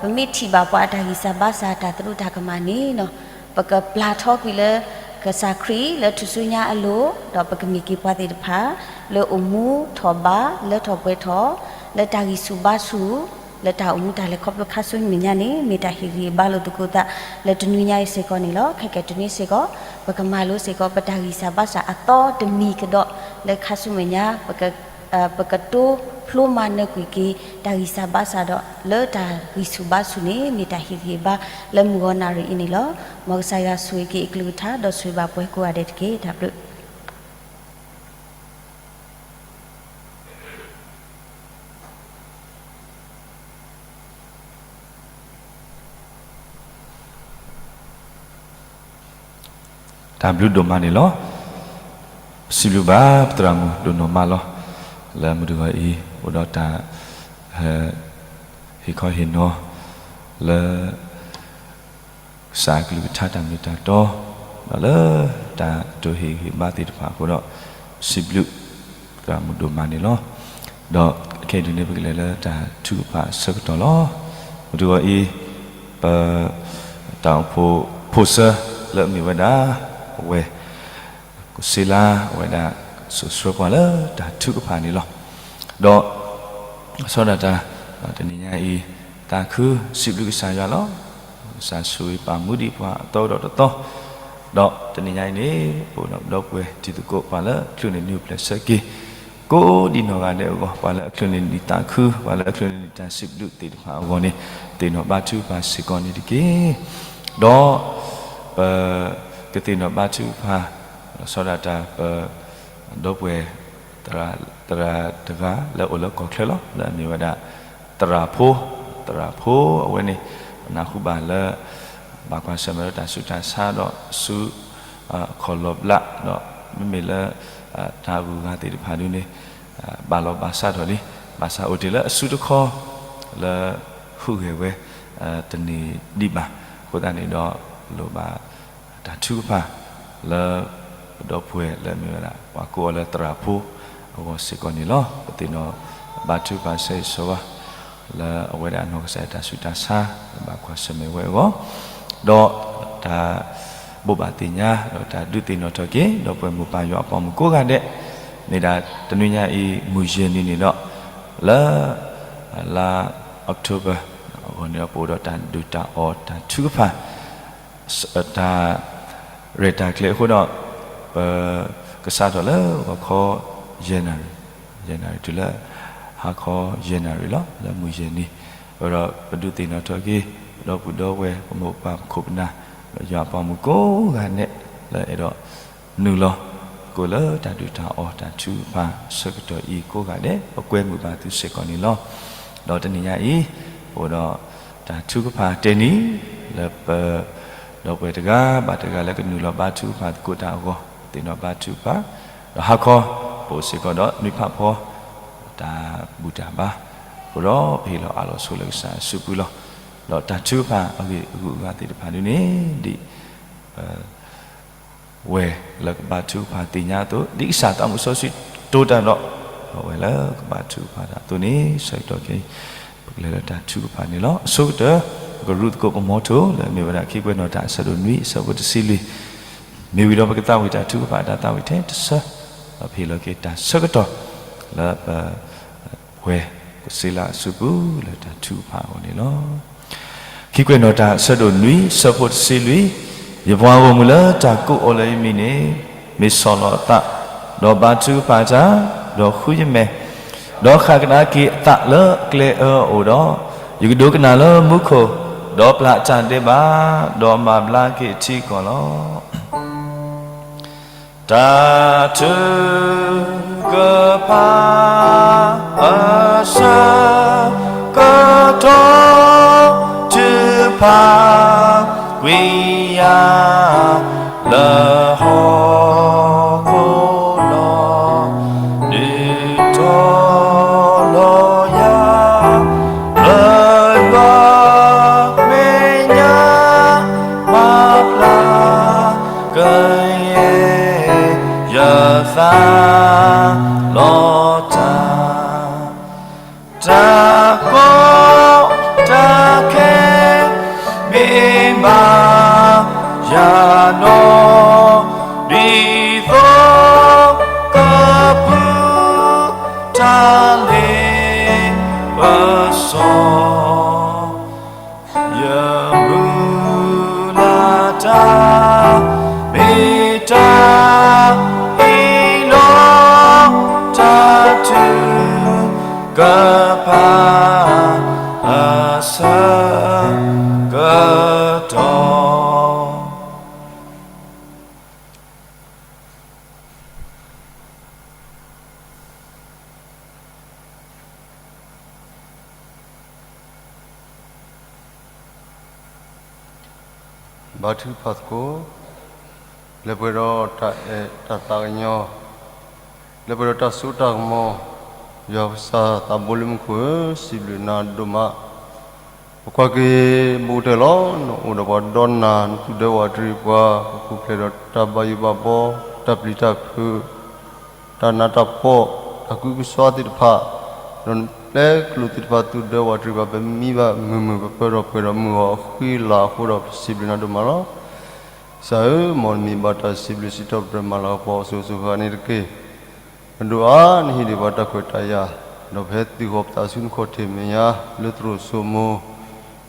ပမ့ၢ်ထံၣ်ဘၣ်ပှၤအတၢ်ဂံၢ်စၢ်ဘါစၢ် တၢ်သရူးတၢ်ကမၣ်န့ၣ်နီၤ, ပကပျၢ်ထီကွံာ်လၢ ကစၢ်ခရံာ်လၢထူၣ်စုညါအလိၤ, ဒီးပကမ့ၢ်က့ၤပှၤသ့ၣ်တဖၣ် လၢအိၣ်မူထီၣ်ဘး, လၢထီၣ်ပှဲၤထီၣ်, လၢတၢ်ဂံၢ်ဆူၣ်ဘါဆူၣ်, လၢတၢ်အိၣ်မူတၢ်လဲၤခီဖျိခါဆူညါန့ၣ် မ့ၢ်တၢ်ဟ့ၣ်ဂံၢ်ဟ့ၣ်ဘါလိာ်သကိးသး လၢတနွံညါအံၤစ့ၢ်ကီးန့ၣ်လီၤ. ခဲကနံၣ်အံၤစ့ၢ်ကီး ပကမၤလိစ့ၢ်ကီး ပတၢ်ဂံၢ်စၢ်ဘါစၢ်အသီတမံၤကဒီး လၢခါဆူမဲာ်ညါ ပကတိဖျိမၤနၢၤကွံာ်က့ၤ တၢ်ဂံၢ်စၢ်ဘါစၢ်ဒီး လၢတၢ်ဂံၢ်ဆူၣ်ဘါဆူၣ်န့ၣ် မ့ၢ်တၢ်ဟ့ၣ်ဂံၢ်ဟ့ၣ်ဘါ လၢမုၢ်ဂီၤနၣ်ရံၣ်အံၤန့ၣ်လီၤ. မ်ကစၢ်ယွၤဆိၣ်ဂ့ၤက့ၤအကလုၢ်ကထါ ဒီးဆိၣ်ဂ့ၤဘၣ်ပှၤကိးဂၤဒဲးတက့ၢ်. တၢ်ဘျုး တၢ်ဘျုးဒိၣ်မးန့ၣ်လီၤ. ပစံးဘျုးဘၣ်ပသရၣ်မုၣ်ဒိၣ်နီၢ်မးလီၤ. လၢမုၢ်တဂီၤအံၤ အိၣ်ဒီးတၢ် ဟ့ၣ်ခီဟ့ၣ်နီၤ လၢ ကစၢ်အကလုၢ်ကထါတၢ်မ့ၢ်တၢ်တီ, ဒီးလၢတၢ်တိာ်ဟ့ၣ်ဂံၢ်ဘါသ့ၣ်တဖၣ်အဃိဒီး စံးဘျုး သရၣ်မုၣ်ဒိၣ်မးန့ၣ်လီၤ. ဒီးခဲအံၤဒုန့ၣ် ပကလဲၤလၢတၢ်ထုကဖၣ်အဆၢကတီၢ်လီၤ. မုၢ်တဂီၤအံၤ ပ တၢ်အိၣ်ဖှိၣ်ဖိၣ်စၢလၢအမ့ၢ်ဝဲဒၣ် အဝဲၢ် ကစ့လါ အဝဲဒၣ် စိာ်ဆှၢပှၤလၢတၢ်ထုကဖၣ်န့ၣ်လီၤ. ဒီး ဆီဒၣ်တၢ် တနံၤညါအံၤ သးခုစံးဘျုးကစၢ်ယွၤလီၤ. ကစၢ်ဆိၣ်ဂ့ၤပာ်မူဒံးပှၤအသီဒီးတသီ, ဒီးတနံၤညါအံၤန့ၣ် ပအိၣ်ဒီးပဒီပုၢ်ဝဲၢ်တံၤသကိး ပှၤလၢအချုးန့ၢ်နံၣ်အိၣ်ဖျဲၣ်ဆၢက့ၤ ကိးဒံးနီၢ်ဂၤဒဲးအဂီၢ်, ပှၤလၢအချုးန့ၢ်နံၣ်သးခု, ပှၤလၢအချုးန့ၢ်နံၣ်တၢ်စံးဘျုးသ့ၣ်တဖၣ်အဂီၢ်န့ၣ် သ့ၣ်နီၣ်ဘါထုကဖၣ်စ့ၢ်ကီးန့ၣ်တက့ၢ်. ဒီး ပ ကသ့ၣ်နီၣ်ဘါထုကဖၣ် ဆီဒၣ်တၢ်ပ ဒီပုၢ်ဝဲၢ် သရၣ်တဂၤလၢအိၣ်လၢကီၢ်ချၢလီၤ, လၢအမ့ၢ်ဝဲဒၣ် သရၣ်ဖိ, သရၣ်ဖိအဝဲန့ၣ် ပနၢ်ဟူဘၣ်လၢ ဘၣ်ကွၢ်ဆၢၣ်မဲာ်လၢတၢ်ဆူးတၢ်ဆါဒီးဆူ ခီၣ်လီၤဘျးဒီး မ့မ့ၢ်လၢ တၢ်ဂုၤဂၤသ့ၣ်တဖၣ်ဒုန့ၣ် ဘၣ်လီၤဘၣ်စးထီၣ်လံ, ဘၣ်ဆၣ်အိၣ်တ့ၢ်လၢအစုတခီ လၢ ဟူးဂဲၤဝဲ တန့ၢ်ဒံးဘၣ်. အဃိသတးန့ၣ်ဒီး လိၣ်ဘၣ်တၢ်ထုကဖၣ် လၢ ပဒီပုၢ်ဝဲၢ်လၢအမ့ၢ်ဝဲဒၣ် ပှၤကိးအီၤလၢသရၣ်ဖိ အဂီၢ်စ့ၢ်ကီးန့ၣ်လီၤ. ပသ့ၣ်နီၣ်ဘါထုကဖၣ်ဆၢဂ့ၤဆၢဝါ လၢအဝဲဒၣ်အနီၢ်ကစၢ်တၢ်ဆူးတၢ်ဆါ လၢဘၣ်ကွၢ်ဆၢၣ်မဲာ်ဝဲအဂီၢ်, ဒီးတၢ် ဘိးဘၣ်သ့ၣ်ညါ ဒီးတၢ်ဒုးသ့ၣ်နီၣ်ထီၣ်က့ၤ ဒီပုၢ်ဝဲၢ်မိၢ်ပၢ်ယွၤအပှၤမုၣ်ကိးဂၤဒဲး, မ့ၢ်ဒၣ်တနွံညါအံၤ မုၢ်ယဲၢ်နံၤန့ၣ်ဒီး လၢ လါ October အဂီၢ်န့ၣ်ဒီး ပအိၣ်ဒီးတၢ်ဒုးတၢ်အီၣ်တၢ်ထုကဖၣ် တၢ် ရဲၣ်တၢ်ကျဲၤအဃိဒီး ပ ကစးထီၣ်လၢဂီၤခီ ယဲၢ်နၣ်ရံၣ်, ယဲၢ်နၣ်ရံၣ်တုၤလၢ ဟါခီယဲၢ်နၣ်ရံၣ်လီၤ. လၢမုၢ်ယဲၢ်နံၤ အဃိဒီး ပဒုးသ့ၣ်နီၣ်ထီၣ်က့ၤ ပဒီပုၢ်ဒီဝဲၢ် ပမိၢ်ပၢ်ပခိၣ်ပနၢ် ဒီးယွၤအပှၤမုၣ်ကိးဂၤဒဲး လၢအဲၣ်ဒိး နုာ်လီၤ သကိးလၢတၢ်ဒုးတၢ်အီၣ်တၢ်ထုကဖၣ်အဆၢကတီၢ်အံၤကိးဂၤဒဲး ပကွဲမုာ်ဘၣ်သုစ့ၢ်ကီးန့ၣ်လီၤ. ဒီးတနံၤညါအံၤ ပအိၣ်ဒီးတၢ်ထုကဖၣ်တနံၤ လၢပ ဒီပုၢ်ဝဲၢ်တဂၤဘၣ်တဂၤလၢကနုာ်လီၤဘါထုကဖၣ်သကိးတၢ်အဂီၢ် သ့ၣ်နီၣ်ဘါထုကဖၣ်, ဒီးဟါခီ ပအိၣ်စ့ၢ်ကီးဒီးနွံဖးဖီ တၢ်ဘူၣ်တၢ်ဘါ, အဃိဒီးပဟ့ၣ်လီၤအၢၣ်လီၤဆိလၢကစၢ်အစုပူၤလီၤ. ဒီးတၢ်ထုကဖၣ်အဂ့ၢ်အဂုၤအဂၤသ့ၣ်တဖၣ်ဒ်န့ၣ် ဒ် ဝဲၢ်လၢကဘါထုကဖၣ်သ့ၣ်ညါအသိး ဒ်ကစၢ်သးမုၢ်စီဆှံတိတၢ်ဒီး ဒီးဝဲၢ်လၢကဘါထုကဖၣ်တၢ်အသိးန့ၣ် ဆၢကတီၢ်ခဲအံၤ ပကလဲၤလၢတၢ်ထုကဖၣ်န့ၣ်လီၤ. အဆိကတၢၢ် ပကရူးသကိးပမီထိၣ် လၢအမ့ၢ်ဝဲဒၣ်ခံကွဲးနီၣ်တၢ်အဆၢဒိၣ်နွံ အဆၢဖိတဆံလွံၢ်, မ့ၢ်ဝံၤဒီးပကသးဝံၣ်တၢ်ထုကဖၣ်အတၢ်သးဝံၣ်ထဲတဆၢ, ဒီးပဟ့ၣ်လီၤက့ၤတၢ်ဆၢကတီၢ် လၢပ ဝဲၢ်ကစ့လါအစုပူၤ လၢတၢ်ထုကဖၣ်အဂီၢ်န့ၣ်လီၤ. ခံကွဲးနီၣ်တၢ်အဆၢဒိၣ်နွံ အဆၢဖိတဆံလွံၢ်, ယပှၤဂီၢ်မုၢ်လၢတၢ်ကိးအီၤလၢယမံၤန့ၣ် မ့ၢ်ဆီၣ်လီၤအသး, ဒီးဘါထုကဖၣ်တၢ်, ဒီးဃုယမဲာ်, ဒီးဃၣ်ကဒါက့ၤအသးလၢအကျဲအၢအအိၣ်ဒီး, ယကဒိကနၣ်လၢမူခိၣ်, ဒီးပျၢ်အတၢ်ဒဲးဘး, ဒီးမၤဘျါက့ၤအထံအကီၢ်လီၤ. တၢ်ထုကဖၣ်အ ဖးကွံာ်ယၤ လၢဟီၣ်ခိၣ်လီၤ. ဒုးတီၤလီၤယၤ လၢယွၤမဲာ်ညါ မၤဖျါ ကယဲၢ်ယသးလီၤတၢ်, တၢ်ကီတၢ်ခဲ မ့ၢ်ဘၣ်ယၤနီၢ်, ဒ်သိးကပုၢ် တၢ်လ့ပစီ ယမုၢ်လၢ်တၢ် မ့ၢ်တၢ်အ့ၣ်လိာ် တၢ်ထုကဖၣ် အဆၢကတီၢ်. ဘါထုကဖၣ်သကိး, လၢပှဲၤဒီးတၢ်အဲၣ်တၢ်သးကညီၤ, လၢပှဲၤဒီးတၢ်စိတၢ်ကမီၤ, ယွၤကစၢ်သးဘိလၢမူခိၣ်ဧၢ, စံးဘျုးနၤဒိၣ်မး. ပကွၢ်က့ၤဘူးကတၢၢ်လီၤ. နအိၣ်ဒီးပှၤဒီးနၤ, နသူၣ်ဒၢဝးတရံးပှၤ, ပပူၤဖျဲးဒီးတၢ်ဘၣ်ယိၣ်ဘၣ်ဘီ, တၢ်ပျံၤတၢ်ဖုး, တၢ်နးတၢ်ဖှီၣ်, တၢ်ကူၣ်ကစီၣ်သ့ၣ်တဖၣ်, ဒီးနပျဲကျိာ်သ့ၣ်တဖၣ် သူၣ်ဒၢဝးတရံးပှၤ ပမံဘၣ်မုာ်မုာ်, ပပၢၢ်ထီၣ်ပှဲၤဒီးမုၢ်ဂီၤအဃံအလၤအဃိဒီး ပစံးဘျုးနၤဒိၣ်မးလီၤ. ကစၢ်ဧၢ, မ်နမံၤဘၣ်တၢ်စံးဘျုးစံးထီၣ်ပတြၢၤမၤလၤကပီၤအစိၤစိၤဃၣ်ဃၣ်န့ၣ်တက့ၢ်. ပဒိၣ်ဧၢ, နဟ့ၣ်ဒံးပှၤတၢ်ခွဲးတၢ်ယာ်, ဒီးပဟဲသုးဃီၤပသးဆူနခီၣ်ထံးမဲာ်ညါ လၢသရိာ်စိမိၤ,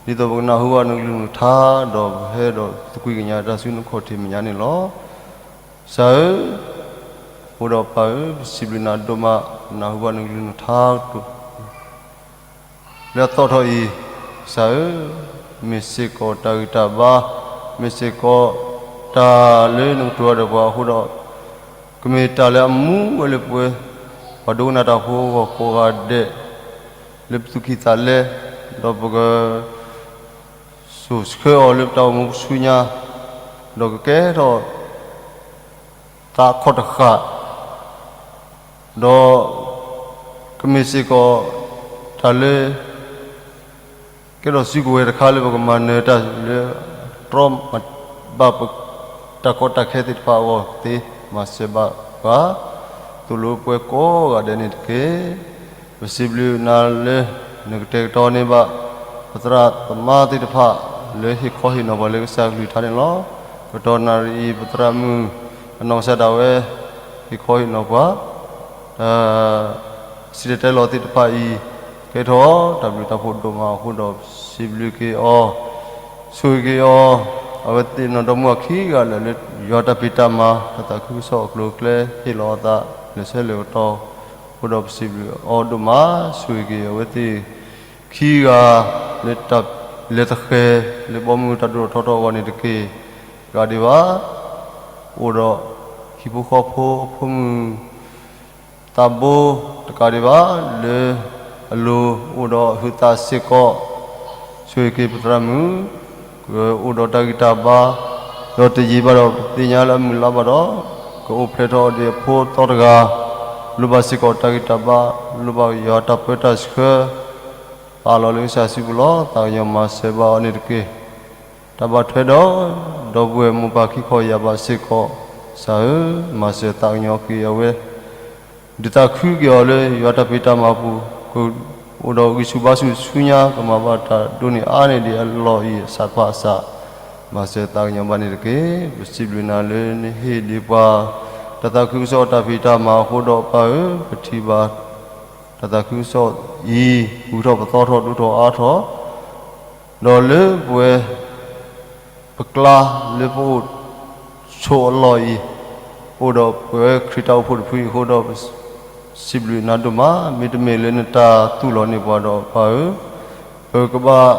ဒ်သိးပကနၢ်ဟူဘၣ်နကလုၢ်နကထါ, ဒီးပဟဲဒီးသကွံာ်ကညးတၢ်ဆူနခီၣ်ထံးမဲာ်ညါန့ၣ်လီၤ. ကစၢ်ဧၢ, အိၣ်ဒီးပၢ်ဧၢ, ပစံးဘျုးနၤဒိၣ်မး, ပနၢ်ဟူဘၣ်နကလုၢ်နကထါ လၢအသီၣ်ထီၣ်အံၤ, ကစၢ်ဧၢ, မ့ၢ်စ့ၢ်ကီးတၢ်ဂံၢ်တၢ်ဘါ, မ့ၢ်စ့ၢ်ကီးတၢ်လၢနကတိၤတၢ်ဒီးပှၤအဃိဒီး, ကမ့ၢ်တၢ်လၢအမူဝဲလၢပဝဲ ပှၤဒိကနၣ်တၢ်ဖိအဂီၢ်ကိးဂၤဒဲး, လၢပသူၣ်ကံၢ်သးလဲ, ဒီးပက စိာ်ဆှၢအီၤလၢပတၢ်အိၣ်မူပဆူညါ, ဒီးကကဲထီၣ်သးအခီၣ်တဃၣ်, ဒီးကမ့ၢ်စ့ၢ်ကီးတၢ်လၢ ကဲထီၣ်စုကဝဲၤတခါလၢပကမၤနၢၤတၢ်လၢ တြီမၤဘၣ်ပတၢ်ကီတၢ်ခဲသ့ၣ်တဖၣ်အဂီၢ်သ့, မၤစၢၤဘၣ်ပှၤ သိၣ်လိပှဲၤကိးဂၤဒဲးန့ၣ်တက့ၢ်. ပစံးဘျုးနၤလၢ နကတဲာ်ကတီၤန့ၢ်ဘၣ် ပသရၣ်သမါသ့ၣ်တဖၣ် လၢဟ့ၣ်ခီဟ့ၣ်နီၤပှၤလၢကစၢ်ကလုၢ်ကထါန့ၣ်လီၤ. ကတီၢ်နၣ်ရံၣ်အံၤ ပသရၣ်မုၣ် အနီၢ်ကစၢ်ဒၣ်ဝဲ ဟ့ၣ်ခီဟ့ၣ်နီၤပှၤ တၢ်စံၣ်တဲၤတဲလီၤသ့ၣ်တဖၣ်အံၤ ကဲထီၣ်တၢ်ဘျုးတၢ်ဖှိၣ်ဒိၣ်မးအဃိဒီး စံးဘျုးက့ၤအီၤ, ဆိၣ်ဂ့ၤက့ၤအီၤ, အဝဲသ့ၣ်နီၢ်ဒီမါဝၤခံဂၤလၢာ်လၢ ယွၤတၢ်ဖံးတၢ်မၤ တၢ်သးခုကစီၣ်အကျိၤအကျဲ ဟ့ၣ်လီၤအသး လဲၤဆၢလဲၤကတီၤအဃိဒီး ပစံးဘျုးအီၤဒိၣ်မး. ဆိၣ်ဂ့ၤက့ၤအဝဲသ့ၣ်ခံဂၤ လၢတၢ်လဲၤသဃဲၤ လၢဘီမုၢ်တၢ်ဒိၣ်ထီၣ်ထီထီၣ်အဂီၢ်န့ၣ်တက့ၢ်. တကးဒံးဘၣ် အိၣ်ဒီးဟံၣ်ဖိဃီဖိအဖိမုၣ် သးဘိတကးဒံးဘၣ် လၢအလိၤအိၣ်ဒီးဟုးသးစ့ၢ်ကီး, ဆိၣ်ဂ့ၤက့ၤပသရၣ်မုၣ် ကအိၣ်ဒီးတၢ်ဂံၢ်တၢ်ဘါ, ဒီးတယံာ်ဘၣ်ဒီး ပသ့ၣ်ညါလၢအမုၢ်လါဘၣ်ဒီး ကအိၣ်ဖျဲၣ်ထီၣ်ဒံးအဖိအသီတဂၤ, လိၣ်ဘၣ်စ့ၢ်ကီးတၢ်ဂံၢ်တၢ်ဘါ, လိၣ်ဘၣ်ယွၤတၢ်ပၢတၢ်ဆှၢ, ပာ်လီၤလၢကစၢ်စုပူၤလီၤ. သးကညီၤမၤစၢၤဘၣ်အီၤန့ၣ်တက့ၢ်. တၢ်ဘၣ်ထွဲဒီး ဒီပုၢ်ဝဲၢ်မိၢ်ပၢ်ခံခီယၢ်ဘးစ့ၢ်ကီး, ကစၢ်ဧၢ, မၤစၢၤသးကညီၤက့ၤအဝဲ, ဒုးသးခုက့ၤအီၤလၢယွၤတၢ်ဖံးတၢ်မၤအပူၤ, ကအိၣ်ဒီးဂံၢ်ဆူၣ်ဘါဆူၣ်ဆူညါ ကမၤဘၣ်တၢ်ဒိၣ်န့ၢ်အါန့ၢ်ဒံးအလီၢ်အံၤအစးတဖၣ်အစး, မၤစၢၤသးကညီၤဘၣ်န့ၣ်တက့ၢ်. ပစံးဘျုးနၤလၢနဟ့ၣ်ဒံးပှၤ တၢ်သးခုကစီၣ်တၢ်ဖံးတၢ်မၤအဃိဒီးပၢ်ဧၢ, ပထံၣ်ဘၣ် တၢ်သးခုကစီၣ်အံၤ ဂုၤထီၣ်ပသီထီၣ်ဒိၣ်ထီၣ်အါထီၣ်, ဒီးလၢပဝဲ ပကျါလၢပအိၣ်ဆိးအလီၢ်အံၤ, အိၣ်ဒီးပဝဲခရံာ်တၢ်အိၣ်ဖှိၣ်တဖုအံၤအဃိဒီး စံးဘျုးနၤဒိၣ်မး, မ့တမ့ၢ်လၢနတၢ်သူၣ်လီၤန့ၢ်ပှၤဒီးပၢ်ဧၢ, ပကဘၣ်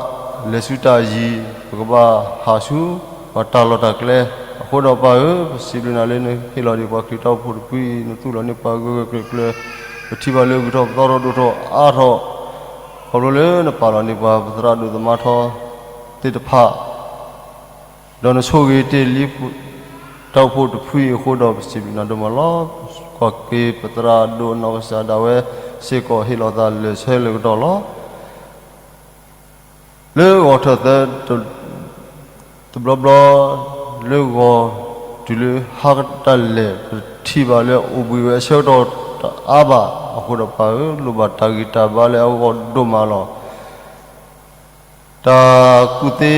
လဲၤဆူတၢ်ယံၤ, ပကဘၣ်ဟးဆူပှၤတၢ်လီၢ်တၢ်ကျဲအဃိဒီးပၢ်ဧၢ, ပစံးဘျုးနၤလၢနဟ့ၣ်လီၤဒံးပှၤခရံာ်တၢ်အိၣ်ဖှိၣ်တဖုအံၤ နသူၣ်လီၤန့ၢ်ပှၤဂၢၢ်ဂၢၢ်ကျၢၤကျၢၤ, ပထံၣ်ဘၣ်လၢဂုၤထီၣ်ပသီထီၣ်ဒိၣ်ထီၣ်အါထီၣ်, ခီဖျိလၢနပာ်လီၤန့ၢ်ပှၤပသရၣ်ဒိၣ်သမါထီ သ့ၣ်တဖၣ်, ဒီးနဆိၣ်ဂ့ၤတ့ၢ်လံ တၢ်အိၣ်ဖှိၣ်တဖုအံၤအဃိဒီး ပစံးဘျုးနၤဒိၣ်မးလီၤ. ကွၢ်က့ၤပသရၣ်ဒိၣ်နီၢ်ကစၢ်ဒၣ်ဝဲစ့ၢ်ကီး ဟ့ၣ်လီၤသးလၢာ်ဆၢလၢာ်ကတီၢ်လီၤ. လၢဂီၤထၢၣ်သၢ တဘျီဘျီ လၢဂီၤတုၤလၢဟါတၢ်လဲၣ် ပထံၣ်ဘၣ်လၢအိၣ်ဘှံးဝဲအဆၢကတီၢ်တအါဘၣ်. အဃိဒီးပၢ်ဧၢ, လိၣ်ဘၣ်တၢ်ဂံၢ်တၢ်ဘါလၢအဂီၢ်ဒိၣ်မးလီၤ. တၢ်ကူၣ်သ့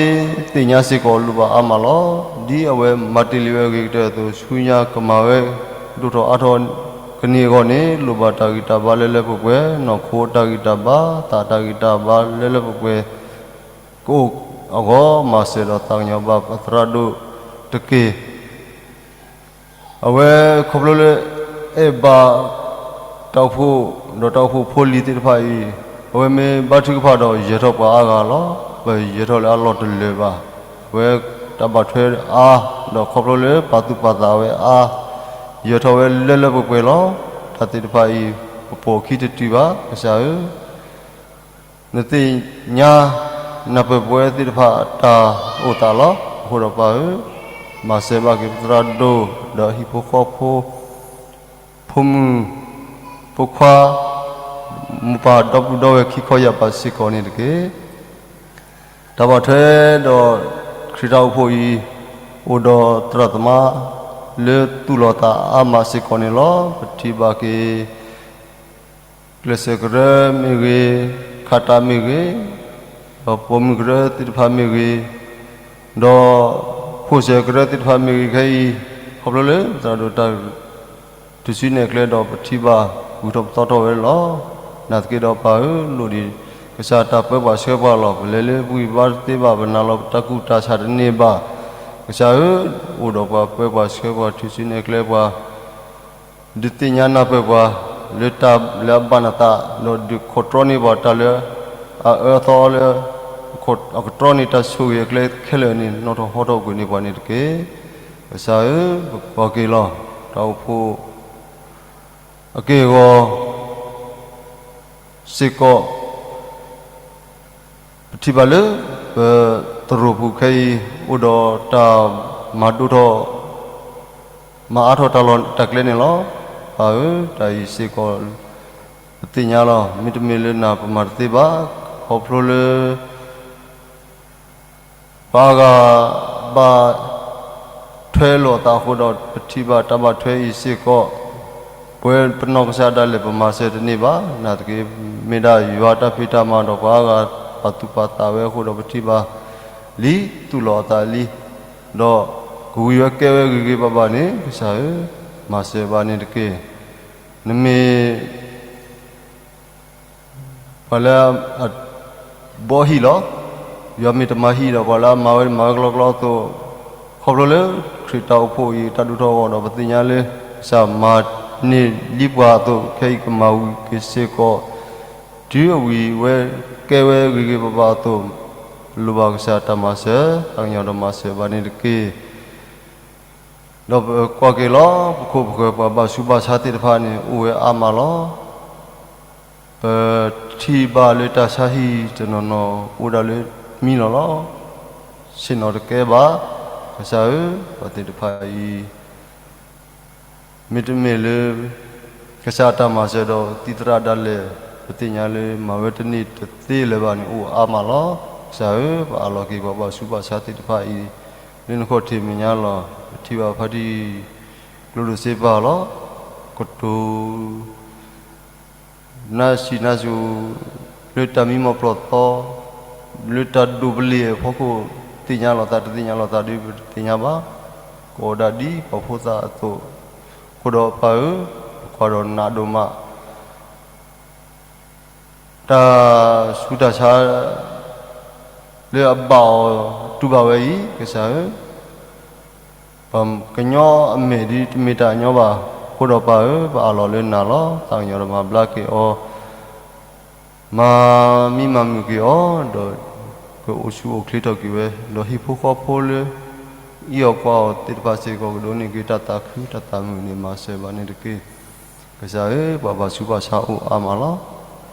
သ့ၣ်ညါစ့ၢ်ကီး လိၣ်ဘၣ်အါမးလီၤ. ဒ်အဝဲမၤတ့ၢ်လံဝဲအဂ့ၤကတၢၢ်အသိး ဆူညါကမၤဝဲဒိၣ်ထီၣ်အါထီၣ်ကန့ၢ်အဂီၢ်န့ၣ် လိၣ်ဘၣ်တၢ်ဂံၢ်တၢ်ဘါလၢလၢပှဲၤပှဲၤ, နီၢ်ခိတၢ်ဂံၢ်တၢ်ဘါ သးတၢ်ဂံၢ်တၢ်ဘါလၢလၢပှဲၤပှဲၤ ကအိၣ်အဂီၢ် မၤစၢၤဒီးသးကညီၤဘၣ်ပသရၣ်ဒိၣ်တက့ၢ်. အဝဲခီဖျိလၢ အဲၣ်ဘၣ်တၢ်အိၣ်ဖှိၣ် ဒီးတၢ်အိၣ်ဖှိၣ်ဖိလံၤသ့ၣ်တဖၣ်အံၤ, အဝဲမ့ၢ်ဘါထုကဖၣ်ဒီး ယၢၤထီၣ်ပှၤအါဂၤလီၤ. ပယၢၤထီၣ်လၢအလီၢ်တလၢာ်ဘၣ်. အဝဲတၢ်ဘၣ်ထွဲအါ, ဒီးခီဖျိလၢပာ်သူၣ်ပာ်သးဝဲအါ, ယၢၤထီၣ်ဝဲလၢလၢပှဲၤပှဲၤလီၤ. တၢ်သ့ၣ်တဖၣ်အံၤ ပပိာ်အခံတတုၤဘၣ် ကစၢ်ဧၢ. နသ့ၣ်ညါနၢ်ပၢၢ်ပဝဲသ့ၣ်တဖၣ်အတၢ်အိၣ်သးလီၤ. အဃိဒီးပၢ်ဧၢ, မၤစၢၤဘၣ်က့ၤပသရၣ်ဒိၣ် ဒီးဟံၣ်ဖိဃီဖိ, ဖိမုၣ်ဖိခွါ, မိၢ်ပၢ်ဒီပုၢ်ဒီဝဲၢ်ခံခီယၢ်ပၤစ့ၢ်ကီးန့ၣ်တက့ၢ်. တၢ်ဘၣ်ထွဲဒီးခရံာ်တၢ်အိၣ်ဖှိၣ်အံၤ, အိၣ်ဒီးသရၣ်သမါလၢသူၣ်လီၤသးအါမးစ့ၢ်ကီးန့ၣ်လီၤ. ပထံၣ်ဘၣ်က့ၤ ကျဲးစၢးကရၢမ့ၢ်ဂ့ၤ, ခးတၢ်မ့ၢ်ဂ့ၤ, ဒီးပိာ်မုၣ်ကရၢသ့ၣ်တဖၣ်မ့ၢ်ဂ့ၤ, ဒီးဖိၣ်စၢၤကရၢသ့ၣ်တဖၣ်မ့ၢ်ဂ့ၤခဲအံၤ, ခီဖျိလၢသရၣ်ဒိၣ်တၢ် ထုးစုနဲၣ်ကျဲဒီးပထံၣ်ဘၣ်ဂုၤထီၣ်ပသီထီၣ်ဝဲလီၤ. နာ်သက့ဒီးပၢ်ဧၢ, လိၣ်ဒံးကစၢ်တၢ်ပၢပှၤဆှၢပှၤလီၤ. ပလဲၤလၢပဂံၢ်ဘါတသ့ဘၣ်, ပနာ်လီၤပတၢ်ကူၣ်တၢ်ဆးတန့ၢ်ဘၣ်. ကစၢ်ဧၢ, အိၣ်ဒီးပှၤပၢပှၤဆှၢပှၤ ထုးစုနဲၣ်ကျဲပှၤ ဒုးသ့ၣ်ညါနၢ်ပၢၢ်ပှၤ လၢတၢ်လၢအဘၣ်နသး, ဒီးဒုးခိးတြီန့ၢ်ပှၤတၢ်လၢအအၢအသီလၢ အကတြီန့ၢ်တၢ်ဆိၣ်ဂ့ၤအကျဲခဲလၢာ်န့ၣ် နီၣ်ထီၣ်ဟီထီၣ်ကွံာ်န့ၢ်ပှၤန့ၣ်တက့ၢ်. ကစၢ်ဧၢ, ပကွၢ်က့ၤလီၤ တၢ်အိၣ်ဖှိၣ်အက့ၢ်အဂီၤစ့ၢ်ကီး ပထံၣ်ဘၣ်လၢ ပသရိာ်ပူၤခဲအံၤ အိၣ်ဒီးတၢ်မၤဒိၣ်ထီၣ် မၤအါထီၣ်တၢ်လီၢ်တၢ်ကျဲန့ၣ်လီၤ. ပၢ်ဧၢ, တၢ်အံၤစ့ၢ်ကီး ပသ့ၣ်ညါလီၤ. မ့တမ့ၢ်လၢနၤပမၤတသ့ဘၣ်. ခီဖျိလၢ ပှၤအါဂၤဘၣ်ထွဲလိာ်အသးအဃိဒီး ပထံၣ်ဘၣ်တၢ်ဘၣ်ထွဲအံၤစ့ၢ်ကီး ပဝဲပနီၢ်ကစၢ်ဒၣ်လဲာ် ပမၤစၢၤတန့ၢ်ဘၣ်. နာ်သက့ မ့ၢ်ဒၣ်ယွၤတၢ်ဖံးတၢ်မၤဒီး ပှၤအါဂၤပာ်သူၣ်ပာ်သးဝဲအဃိဒီး ပထံၣ်ဘၣ်လံ သူၣ်လီၤအသးလံ, ဒီးကဝံၤဝဲကဲဝဲဂ့ၤဂ့ၤဘၣ်ဘၣ်န့ၣ် ကစၢ်ဧၢ, မၤစၢၤဘၣ်န့ၣ်တက့ၢ်. နမ့ၢ် ပှၤလၢအဘီဟံၣ်လီၤ. ယွၤမ့ၢ်တမၤဟံၣ်ဒီး ပှၤလၢအမၤဝဲမၤဝဲကလီကလီအသိး, ခီဖျိလၢခရံာ်တၢ်အိၣ်ဖှိၣ်အံၤ တၢ်ဒိၣ်ထီၣ်အဂီၢ်ဒီး ပသ့ၣ်ညါလၢ ကစၢ်မၤန့ၢ်လံပှၤအသိး ခဲအံၤကမၤဝံၤက့ၤစ့ၢ်ကီး တုၤအဝံၤဝဲကဲဝဲဂ့ၤဂ့ၤဘၣ်ဘၣ်အသိး, လိၣ်ဘၣ်ကစၢ်တၢ်မၤစၢၤ, သးကညီၤဒီးမၤစၢၤဘၣ်န့ၣ်တက့ၢ်. ဒီးပကွၢ်က့ၤလီၤ ပခိၣ်ပဃၢၤပှၤဘၣ်ဆူးဘၣ်ဆါသ့ၣ်တဖၣ်န့ၣ် အိၣ်ဝဲအါမးလီၤ. ပထံၣ်ဘၣ်လၢတၢ်ဆါဟံၣ်တနီၤနီၤ အိၣ်ဒၣ်လၢမံလီၤလီၤ. ဆ့ၣ်နီၤတကဲဘၣ်. ကစၢ်ဧၢ, ပှၤသ့ၣ်တဖၣ်အံၤ မ့တမ့ၢ်လၢ ကစၢ်တၢ်မၤစၢၤဒီးသံသရၣ်ဒၣ်လဲာ် ပသ့ၣ်ညါလၢမၤဝဲတန့ၢ်တသ့လၢၤဘၣ်န့ၣ် အိၣ်အါမးလီၤ. ကစၢ်ဧၢ, ပအးလီၤက့ၤပှၤဘၣ်ဆူးဘၣ်ဆါသ့ၣ်တဖၣ်အံၤ လၢနခီၣ်ထံးမဲာ်ညါလီၤ. ပထံၣ်ဘၣ်ဖါတံၢ်ကျိဒိၣ်စ့ပာ်လီၤ. ကတိၤ နၢ်ဆံးနၢ်စိၤ လၢတၢ်မံမီၢ်ပျီၢ်သီ, လၢတၢ်ဒိးပလ့ၤအဖီခိၣ် သ့ၣ်ညါလိာ်သးတသ့ၣ်ညါလိာ်သးဒီး ပတသ့ၣ်ညါဘၣ်. ကအိၣ်ဒၣ်ဒ်ပှၤဖိသၣ်အသိး, အဃိဒီးပၢ်ဧၢ, ပကွၢ်ဒီးနးဒိၣ်မး တၢ်ဆူးတၢ်ဆါ လၢအဘၣ်အီၤတူၢ်ဘၣ်ဝဲအံၤ ကစၢ်ဧၢ, ပှၤကညီအမဲာ်ဒ်တမ့ၢ်တၢ်ညီဘၣ်. အဃိဒီးပၢ်ဧၢ, ပအးလီၤလၢနၤလီၤ. သးကညီၤဒီးမၤဘျါက့ၤအီၤ, မၤမံမၤမုာ်က့ၤအီၤ, ဒီးကအိၣ်ဆူၣ်အိၣ်ချ့ထီၣ်က့ၤဝဲ, ဒီးဟံၣ်ဖိဃီဖိလၢ အံးအီၤကွၢ်အီၤသ့ၣ်တဖၣ်စ့ၢ်ကီး ကဒိးန့ၢ်က့ၤတၢ်သးခုတၢ်သးမုာ်န့ၣ် မၤစၢၤဘၣ်န့ၣ်တက့ၢ်. ကစၢ်ဧၢ, ပှၤဘၣ်ဆူးဘၣ်ဆါအိၣ်အါမးလီၤ.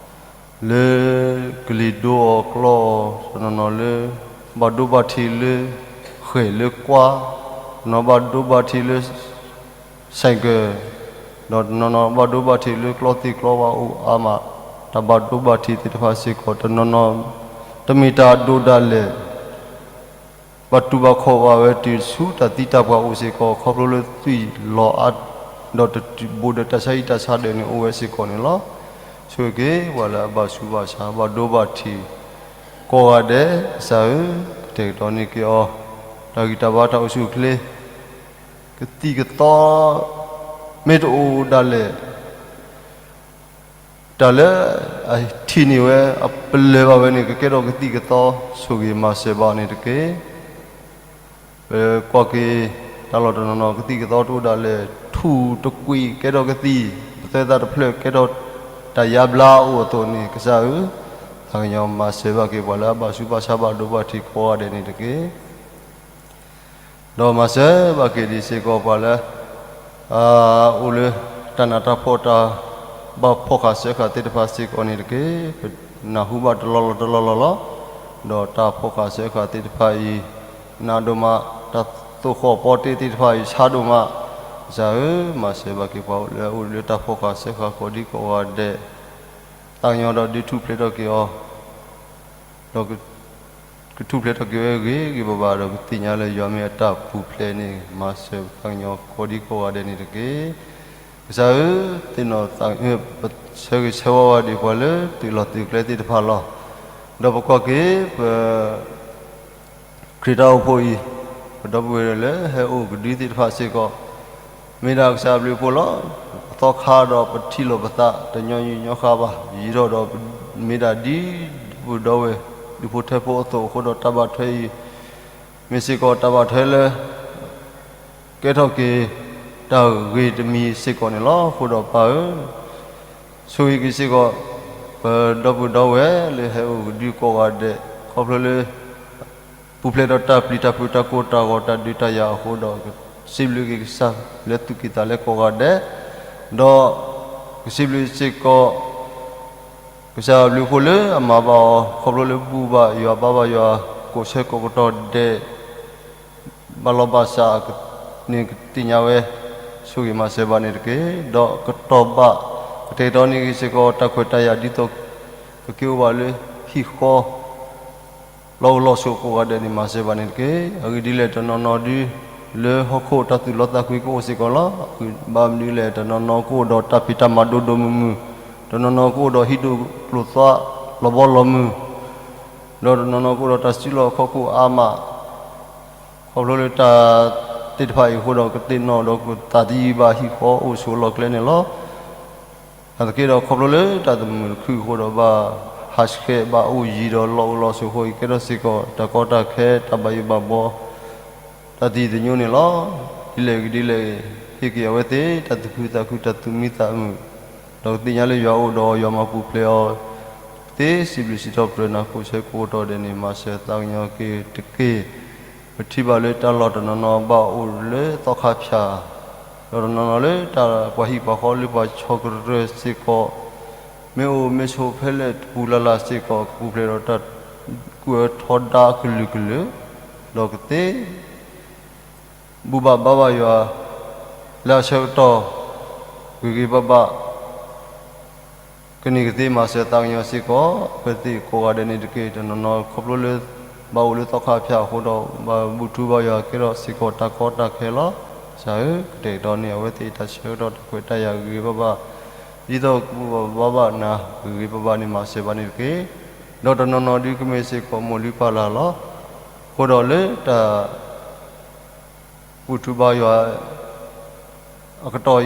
လၢကလံၤဒိအီၤကျီအီၤ တနီၤနီၤလၢ ဘၣ်ဒိဘၣ်ထံးလၢ ဃဲၢ်လၢကွၢ်, တနီၤဘၣ်ဒိဘၣ်ထံးလၢ စဲးကၢၢ်, ဒီးတနီၤနီၤဘၣ်ဒိဘၣ်ထံးလၢကျီသ့ၣ်ကျီဘၣ်အိၣ်အါမး, တၢ်ဘၣ်ဒိဘၣ်ထံးသ့ၣ်တဖၣ်စ့ၢ်ကီး တနီၤနီၤ တမ့ၢ်တၢ်ဒိၣ်ဒၣ်လဲာ် ဘၣ်တူၢ်ဘၣ်ခီၣ်ဘၣ်ဝဲတုၤဆူတၢ်သံတၢ်ပှၢ်အိၣ်စ့ၢ်ကီး ခီဖျိလၢသွံၣ်လီၤအါ, ဒီးတဘိးဒီးတၢ်ဆါဟံၣ်တၢ်ဆါဒၢးန့ၣ်အိၣ်ဝဲစ့ၢ်ကီးန့ၣ်လီၤ. ဆိၣ်ဂ့ၤက့ၤပှၤလၢအဘၣ်ဆူးဘၣ်ဆါ ဘၣ်ဒိဘၣ်ထံး ကိးဂၤဒဲး ကစၢ်ဧၢ, ကတဲာ်ကတီၤန့ၢ်က့ၤအီၤ တၢ်ဂံၢ်တၢ်ဘါတၢ်အိၣ်ဆူၣ်အိၣ်ချ့ ကသံၣ်ကသီ မ့ၢ်တအိၣ်ဒၣ်လဲာ် တၢ်လၢအထံၣ်န့ၢ်ဝဲ အပလၢၢ်ဘၣ်ဝဲန့ၣ် ကကဲထီၣ်ကသံၣ်ကသီ ဆိၣ်ဂ့ၤမၤစၢၤဘၣ်န့ၣ်တက့ၢ်. ပကွၢ်က့ၤ တၢ်လီၢ်တနီၤနီၤ ကသံၣ်ကသီတအိၣ်ဒၣ်လဲာ် ထူၣ်တကွံာ်ကဲထီၣ်ကသံၣ်, ပသဲသးတဖျၢၣ်ကဲထီၣ်တၢ်ယါဘျါအိၣ်အသိးန့ၣ် ကစၢ်ဧၢ, သးကညီၤမၤစၢၤဘၣ်က့ၤပှၤလၢအဘၣ်ဆူးဘၣ်ဆါဘၣ်ဒိဘၣ်ထံးကိးဂၤဒဲးန့ၣ်တက့ၢ်. ဒီးမၤစၢၤဘၣ်က့ၤဒံးစ့ၢ်ကီးပှၤလၢ အအိၣ်လၢ တၢ်နးတၢ်ဖှီၣ်တၢ် ဘၣ်ဖီၣ်ဃာ်စၢဃာ်သ့ၣ်တဖၣ်စ့ၢ်ကီးန့ၣ်တက့ၢ်. ပနၢ်ဟူဘၣ်တလီၢ်လီၢ်တလီၢ်လီၢ်လီၤ. ဒီးတၢ်ဖီၣ်ဃာ်စၢဃာ်သ့ၣ်တဖၣ်အံၤ နးဒိၣ်မး, တၢ်သိၣ်ဃီၣ်ပီတ့သ့ၣ်တဖၣ်အံၤ ဆါဒိၣ်မး, ကစၢ်ဧၢ, မၤစၢၤဘၣ်က့ၤပှၤလၢအအိၣ်လၢတၢ်ဖီၣ်ဃာ်စၢဃာ်ကိးဒံကိးဂၤဒဲး, သးကညီၤဒီးဒုးထူၣ်ဖျဲးထီၣ်က့ၤအီၤ ဒီး ကထူၣ်ဖျဲးထီၣ်က့ၤဝဲဂ့ၤဂ့ၤဘၣ်ဘၣ်ဒီး ကသ့ၣ်ညါလၢယွၤမ့ၢ်အတၢ်ပူၤဖျဲးန့ၣ် မၤစၢၤသးကညီၤကိးဒံကိးဂၤဒဲးန့ၣ်တက့ၢ်. ကစၢ်ဧၢ, သ့ၣ်နီၣ်သး ပဆၢဂ့ၤဆၢဝါဝဲဒံးပှၤလၢသုးလီၢ်သုးကျဲသ့ၣ်တဖၣ်လီၤ. ဒီးပကွၢ်က့ၤ ပ ခရံာ်တၢ်အိၣ်ဖှိၣ်အံၤ, ပဒီပုၢ်ဝဲၢ်လၢဟဲအိၣ်ကဒုသ့ၣ်တဖၣ်စ့ၢ်ကီး, မ့ၢ်ဒၣ်ကစၢ်အဘျုးအဖှိၣ်လီၤ. ပသီခါဒီးပထံၣ်လိာ်ပသး တညီနုၢ်ညီဃါဘၣ်, ယံာ်ထီၣ်ဒီးမ့ၢ်ဒၣ်ဒ်ဒီပုၢ်ဒီဝဲၢ် ဒူၣ်ဖိထၢဖိအသိးအဃိဒီး တၢ်ဘၣ်ထွဲအံၤ မ့ၢ်စ့ၢ်ကီးတၢ်ဘၣ်ထွဲလၢ ကဲထီၣ်က့ၤ တၢ်ဂ့ၤတမံၤစ့ၢ်ကီးန့ၣ်လီၤ. အဃိဒီးပၢ်ဧၢ, ဆိၣ်ဂ့ၤက့ၤစ့ၢ်ကီး ပဒီပုၢ်ဒီဝဲၢ်လၢဟဲအိၣ်ကဒုကိးဂၤဒဲး, ခီဖျိလၢ ပူၤဖျဲးဒီးတၢ်ပျံၤတၢ်ဖုးတၢ်ကိၢ်တၢ်ဂီၤတၢ်ဒုးတၢ်ယၤအဃိဒီး ကစံးဘျုးက့ၤကစၢ်လၢသူၣ်ကံၢ်သးလဲကိးဂၤဒဲး, ဒီး ကစံးဘျုးစ့ၢ်ကီး ကစၢ်အဘျုးအဖှိၣ်လၢအမၤဘၣ်အီၤ ခီဖျိလၢဘူၣ်ဘၣ်ယွၤဘါဘၣ်ယွၤ ကိးဆၢကိးကတီၢ်ဒဲး ဘၣ်လီၤဘၣ်စးန့ၣ်ကသ့ၣ်ညါဝဲ ဆိၣ်ဂ့ၤမၤစၢၤဘၣ်န့ၣ်တက့ၢ်. ဒီးကတီၢ်ဘၣ် ကတဲာ်ကတီၤန့ၢ်က့ၤစ့ၢ်ကီး တၢ်ခွဲးတၢ်ယာ်ဒ်သိး ကက့ၤအိၣ်ဘၣ်လၢဟံၣ်ဃီ လီၢ်အိၣ်လီၢ်ဆိးကိးဂၤဒဲးန့ၣ် မၤစၢၤဘၣ်န့ၣ်တက့ၢ်. အဂ့ၢ်ဒ်လဲၣ်တနီၤနီၤဒု လၢဟီၣ်ခိၣ်တၢ်သူၣ်လီသးကွံကအိၣ်စ့ၢ်ကီးလီၤ. ဘၣ်မနုၤလဲၣ် တနီၤနီၤကအိၣ်ဒီးတၢ်ဖံးတၢ်မၤဒိၣ်ဒိၣ်မုၢ်မုၢ်, တနီၤနီၤကအိၣ်ဒီးဟံၣ်ဒိၣ်ကျိၤသွါလီၤဘီလီၤမုၢ်, ဒီးတနီၤနီၤကအိၣ်ဒီးတၢ်စုလီၢ်ခီၣ်ခိၣ်အါမး, ခီဖျိလၢတၢ်သ့ၣ်တဖၣ်အံၤအဃိဒီး ကသ့ၣ်နီၣ်ဒီးကသးသယုၢ်ဘၣ်ဟံၣ်ဃီအိၣ်ဆိးလီၢ်ကျဲန့ၣ်လီၤ. အသက့ဒီးခီဖျိလၢတၢ်သမုာ်တခုအဃိဒီး ဘၣ်ဟးဆှဲးဘၣ်အိၣ်ယံၤဒီးလီၢ်အိၣ်လီၢ်ဆိးဃိအံၤ ကဲထီၣ်စ့ၢ်ကီး တၢ်ကီတၢ်ခဲ တၢ်ဘၣ်ယိၣ်ဘၣ်ဘှီ တၢ်သံသညိန့ၣ်လီၤ. ဒ်လဲၣ်ဂ့ၤဒ်လဲၣ်, ဟ့ၣ်က့ၤအဝဲသ့ၣ် တၢ်သူၣ်ခုသးခု တၢ်သူၣ်မံသးမုာ်, ဒီးကသ့ၣ်ညါလၢယွၤအိၣ်ဒီးယွၤမၤပူၤဖျဲးအီၤသ့ စံးဘျုးစံးထီၣ်ပတြၢၤနၤ ကိးဆၢကိးကတီၢ်ဒဲးန့ၣ် မၤစၢၤသးကညီၤက့ၤတက့ၢ်. ပထံၣ်ဘၣ်လၢတၢ်လီၢ်တနီၤနီၤဘၣ်အိၣ်လၢသီခါဖၠၣ်, ဒီးတနီၤနီၤလၢတၢ်ပှၤဟံၣ်ပှၤဃီလၢပှၤဆီၣ်ကရၢစ့ၢ်ကီး မ့ၢ်အိၣ်မ့ၢ်ဆိးဖဲလဲၣ်တပူၤလၢ်လၢ်စ့ၢ်ကီး ကပူၤဖျဲးဒီးတၢ်ကူၣ်အၢထီဒါအကလုာ်ကလုာ်, ဒီးကသ့ ဘူၣ်ဘၣ်ဘါဘၣ်ယွၤ လၢအဆၢကတီၢ် ဂ့ၤဂ့ၤဘၣ်ဘၣ် ကန့ၢ်ကသ့မၤစၢၤသးကညီၤစ့ၢ်ကီး အဝဲသ့ၣ်ကိးဂၤဒဲးန့ၣ်တက့ၢ်. တနီၤနီၤခီဖျိလၢ ဘၣ်အိၣ်လၢသီခါဖၠၣ်အဃိဒီး ဘၣ်ဘူၣ်ထူဘၣ်ယွၤကဲထီၣ်စ့ၢ်ကီးတၢ်ကီတၢ်ခဲလီၤ. ကစၢ်ဧၢ, ကတဲာ်ကတီၤန့ၢ်အဝဲသ့ၣ်တၢ်ဆၢကတီၢ်တၢ်ခွဲးတၢ်ယာ်ဂ့ၤဂ့ၤဘၣ်ဘၣ်, ဒ်သိးကဘူၣ်ဘၣ်ဘါဘၣ်နၤဂ့ၤဂ့ၤဘၣ်ဘၣ်န့ၣ် မၤစၢၤဘၣ်န့ၣ်တက့ၢ်. ဒီးတနီၤနီၤဒုကမ့ၢ်စ့ၢ်ကီးမိၢ်လုၢ်ပၢ်လၢ်လီၤ. အဃိဒီးလၢတၢ် ဘူၣ်ထူဘါယွၤ အကတီၢ်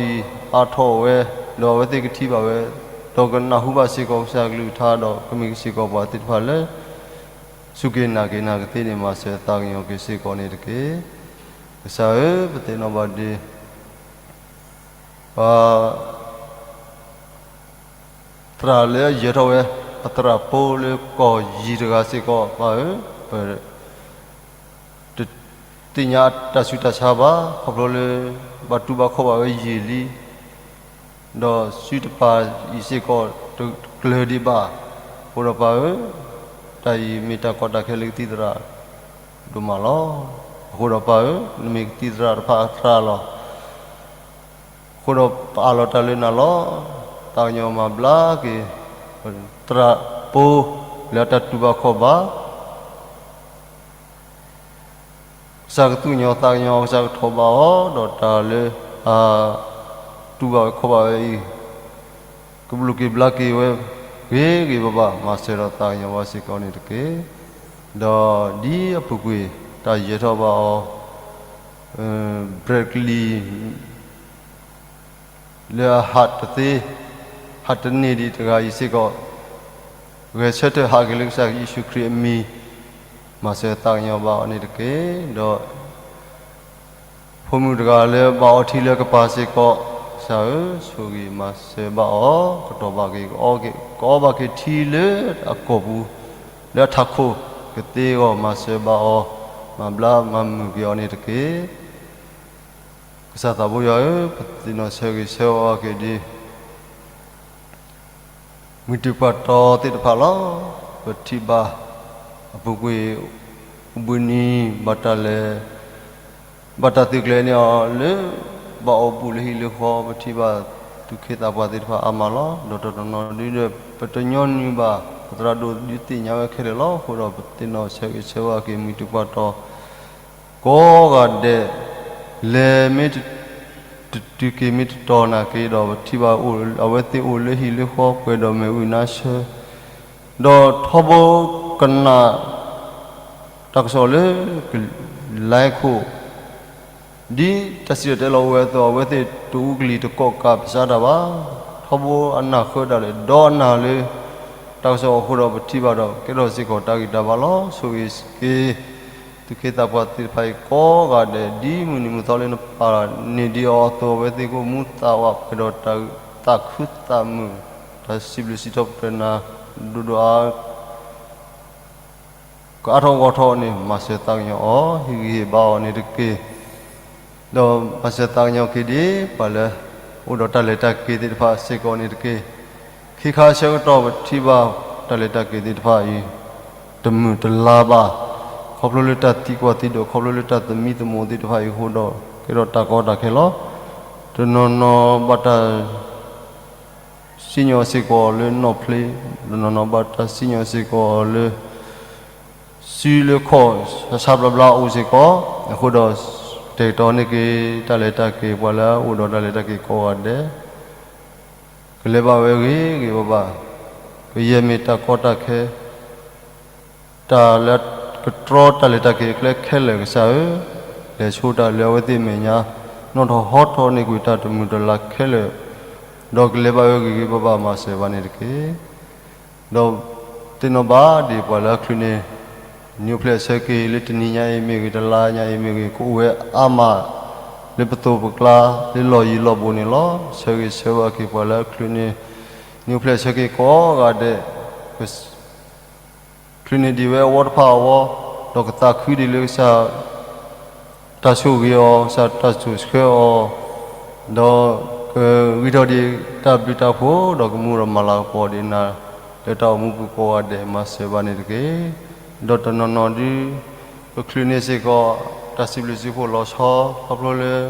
အံၤ အါထီၣ်ဝဲ, ဒီးအဝဲသ့ၣ်ကထံၣ်ဘၣ်ဝဲ, ဒီးကနၢ်ဟူဘၣ်စ့ၢ်ကီးကစၢ်ကလုၢ်ကထါ, ဒီးကမ့ၢ်စ့ၢ်ကီးပှၤသ့ၣ်တဖၣ်လၢ စူၢ်က့ၤနာ်က့ၤနာ်က့ၤသ့န့ၣ် မၤစၢၤသးကညီၤက့ၤစ့ၢ်ကီးန့ၣ်တက့ၢ်. ကစၢ်ဧၢ, ပသ့ၣ်နီၣ်ဘၣ်ဒ် ပှၤ သရၣ်လၢအယၢၤထီၣ်ဝဲ အသရၣ်ဖိလၢကီၢ်ယံၤတဂၤစ့ၢ်ကီး ပၢ်ဧၢ, ပ တသ့ၣ်ညါတၢ်ဆူးတၢ်ဆါဘၣ်, ခီဖျိလၢ ဘၣ်တူၢ်ဘၣ်ခီၣ်ဘၣ်ဝဲယံာ်လံ, ဒီးစုတပၤအံၤစ့ၢ်ကီး တကျၢၤဒံးဘၣ်. အဃိဒီးပၢ်ဧၢ, တၢ်အံၤမ့ၢ်တၢ်ကီတၢ်ခဲလၢကသံၣ်သရၣ် ဒိၣ်မးလီၤ. အဃိဒီးပၢ်ဧၢ, နမ့ၢ်ကသံၣ်သရၣ်တဖၣ်အသရၣ်လီၤ. အဃိဒီးပအးလီၤတၢ်လၢနၤလီၤ. သးကညီၤမၤဘျါက့ၤ သရၣ်ဖိလၢအတၢ်တူၢ်ဘၣ်ခီၣ်ဘၣ် ကစၢ်ကသူၣ်ကညီၤသးကညီၤ, ကစၢ်ကထီၣ်ဘၣ်အီၤ, ဒီးတၢ်လၢအတူၢ်ဘၣ်ဝဲခီၣ်ဘၣ်ဝဲအံၤ ကဘျုးက့ၤဘျါက့ၤဝဲဂ့ၤဂ့ၤဘၣ်ဘၣ်, မၤစၢၤဒီးသးကညီၤဘၣ်စ့ၢ်ကီးန့ၣ်တက့ၢ်. ဒီးဒ်အပူၤကွံာ်တၢ်ယဲၤထီၣ်ဘၣ်အီၤ ဘြဲးကလံၤ လၢအဟးတသ့ ဟးတန့ၢ်ဒံးတဂၤအံၤစ့ၢ်ကီး, ဂဲၤဆၢထၢၣ်ဟးက့ၤလၢကစၢ်ယ့ၣ်ၡူးခရံာ်အမံၤ, မၤစၢၤသးကညီၤဘၣ်အီၤန့ၣ်တက့ၢ်. ဒီး ဖိမုၣ်တဂၤလၢဘၣ်အီထံလၢကပၤစ့ၢ်ကီး, ကစၢ်ဧၢ, ဆိၣ်ဂ့ၤမၤစၢၤဘၣ်အီၤ, ကတီၤဘၣ်က့ၤ ကအီဘၣ်က့ၤထံလၢအကီၢ်ပူၤ, လၢအထးခိၣ်ကသ့အဂီၢ် မၤစၢၤဘၣ်အီၤ, မၤဘျါမၤမုာ်က့ၤအီၤန့ၣ်တက့ၢ်. ကစၢ်သးဘိယွၤဧၢ, ပသ့ၣ်နီၣ်ဆၢဂ့ၤဆၢဝါက့ၤဒ် မုၢ်တပှၢ်တီသ့ၣ်တဖၣ်လီၤ. ပထံၣ်ဘၣ်အပူၤကွံာ် အိၣ်ဘှံးနံၤ ဘၣ်တၢ်လဲၤ ဘၣ်တၢ်သုးကျဲၤန့ၢ်အီၤလၢ ဘၣ်အိၣ်ဘူးလၢဟံၣ်လၢဃီ, ပထံၣ်ဘၣ်သူၣ်က့သးပှၢ်သ့ၣ်တဖၣ်အါမးလီၤ. ဒီးတနီၤနီၤဒ်ဒီး ပတညီနုၢ်ဘၣ် ပသရၣ်ဒိၣ်ဒုးသ့ၣ်ညါဝဲခဲလၢာ်လီၤ. အဃိဒီးပသ့ၣ်နီၣ်ဆၢဂ့ၤဆၢဝါက့ၤ မုၢ်တပှၢ်တီ ကိးဂၤဒဲး လဲၤမ့ၢ်တတုၤက့ၤ မ့ၢ်တတီၤနာ်က့ၤဒီး ပထံၣ်ဘၣ်အဝဲသ့ၣ်အိၣ်လၢဟံၣ်လၢဃီ ပှဲၤဒီးမ့ၣ်အူနါဆၢ, ဒီးထီဘိကနၣ်တၢ်ကစီၣ်လၢ ကလဲခိၣ် ဒ်တၢ်စံၣ်တဲၤတဲလီၤအိၣ်ဝဲအသိး အဝဲသ့ၣ်တအူကလံၤတကိးကးပစၢ်တၢ်ဘၣ်. ထီဘိအနၢ်ဃၢဒၣ်လဲာ် ဒီးအနၢ်လၢ တၢ်ကစီၣ်အဃိဒီး ပထံၣ်ဘၣ်ဒီး ကဲထီၣ်စ့ၢ်ကီးတၢ်ဂံၢ်တၢ်ဘါလီၤ. ဆိၣ်ဂ့ၤက့ၤ သူၣ်က့သးပှၢ်သ့ၣ်တဖၣ်အံၤကိးဂၤဒဲး ဒ်မုၢ်နံၤမုၢ်သီလၢနပာ်န့ၢ်ဒံးအီၤအသိး အဝဲသ့ၣ်ကအိၣ်မူသးဝး ပှဲၤဒီးတၢ်သးခုသးမုာ် တၢ်စံးဘျုးစံးထီၣ်ပတြၢၤနၤ ဒိၣ်ဒိၣ်အါ ကအါထီၣ်ဂီၢ်ထီၣ်န့ၣ် မၤစၢၤသးကညီၤအီၤ ဟ့ၣ်ဂံၢ်ဟ့ၣ်ဘါအီၤန့ၣ်တက့ၢ်. ဒီးမၤစၢၤသးကညီၤက့ၤဒ် ပှၤလၢ အိၣ်ဒီးတၢ်လဲၤတၢ်က့ၤသ့ၣ်တဖၣ်စ့ၢ်ကီးန့ၣ်တက့ၢ်. ခံခါဆၢကတီၢ်ပထံၣ်ဘၣ် တၢ်လဲၤတၢ်က့ၤသ့ၣ်တဖၣ်အံၤ တမုာ်တလၤဘၣ်. ခီဖျိလၢတၢ်သံကွၢ်သံဒိး ခီဖျိလၢတၢ်သမံသမိးသ့ၣ်တဖၣ်အံၤအဃိဒီး ကဲထီၣ်တၢ်ကီတၢ်ခဲလီၤ. တနီၤနီၤဘၣ်တၢ် စံၣ်ညီၣ်စ့ၢ်ကီးလၢနီၣ်ဖျ့, တနီၤနီၤဘၣ်တၢ်စံၣ်ညီၣ်စ့ၢ်ကီးလၢ စုလၢခီၣ်ဆါဘျါဘျါအိၣ်စ့ၢ်ကီး, အဃိဒီး တဲာ်ကတီၤန့ၢ်က့ၤ တၢ်လဲၤတၢ်က့ၤ ပှၤလၢအအိၣ်ဒီးတၢ်လဲၤတၢ်က့ၤကိးဂၤဒဲး ကလဲၤဘၣ်ဝဲဂ့ၤဂ့ၤဘၣ်ဘၣ်, ကယဲၢ်မ့ၢ်တၢ်ကီတၢ်ခဲ တၢ်လၢကတြီတၢ်လဲၤတၢ်က့ၤအကျဲခဲလၢာ်ကစၢ်ဧၢ, လဲၤဆိတၢ်လၢအဝဲသ့ၣ်အမဲာ်ညါ, နီၣ်ထီၣ်ဟီထီၣ်န့ၢ်ကွံာ်တၢ်တမုာ်တလၤခဲလၢာ်, ဒီးကလဲၤဘၣ်ဝဲဂ့ၤဂ့ၤဘၣ်ဘၣ်မၤစၢၤဘၣ်န့ၣ်တက့ၢ်. ဒီးသ့ၣ်နီၣ်ဘၣ်ဒ်ပှၤလၢအချုးန့ၢ် နံၣ်အိၣ်ဖျဲၣ်အဆၢက့ၤလၢတနံၤညါအံၤမ့ၢ်ဂ့ၤ တလါညါအံၤမ့ၢ်ဂ့ၤ ကအိၣ်ဝဲအါမး လၢပသိးပကျါ လၢလီၢ်ယံၤလီၢ်ဘူးန့ၣ်လီၤ. ဆၢဂ့ၤဆၢဝါက့ၤပှၤလၢအချုးန့ၢ် နံၣ်အိၣ်ဖျဲၣ်အဆၢက့ၤကိးဂၤဒဲး ချုးန့ၢ်ဒံးဝဲအဝီတဖၣ်အဝီ, ဒီးကသးခုဒံးလၢကစၢ် တၢ်ဆိၣ်ဂ့ၤအီၤ, ကစၢ်တၢ်စိာ်ဆှၢအီၤ, ဒီးကဂံၢ်ထီၣ်ဒံးတၢ်ဘျုးတၢ်ဖှိၣ်, ဒီးကမူဒီးမၤလၤကပီၤဒံးနၤ လၢတၢ်အိၣ်မူပူၤကိးဂၤဒဲး မၤစၢၤဘၣ်န့ၣ်တက့ၢ်. ဒီးတနီၤနီၤဒု ပချုးန့ၢ်စ့ၢ်ကီး တၢ်စံးဘျုးစံးဖှိၣ်လီၤဆီ ခီဖျိလၢ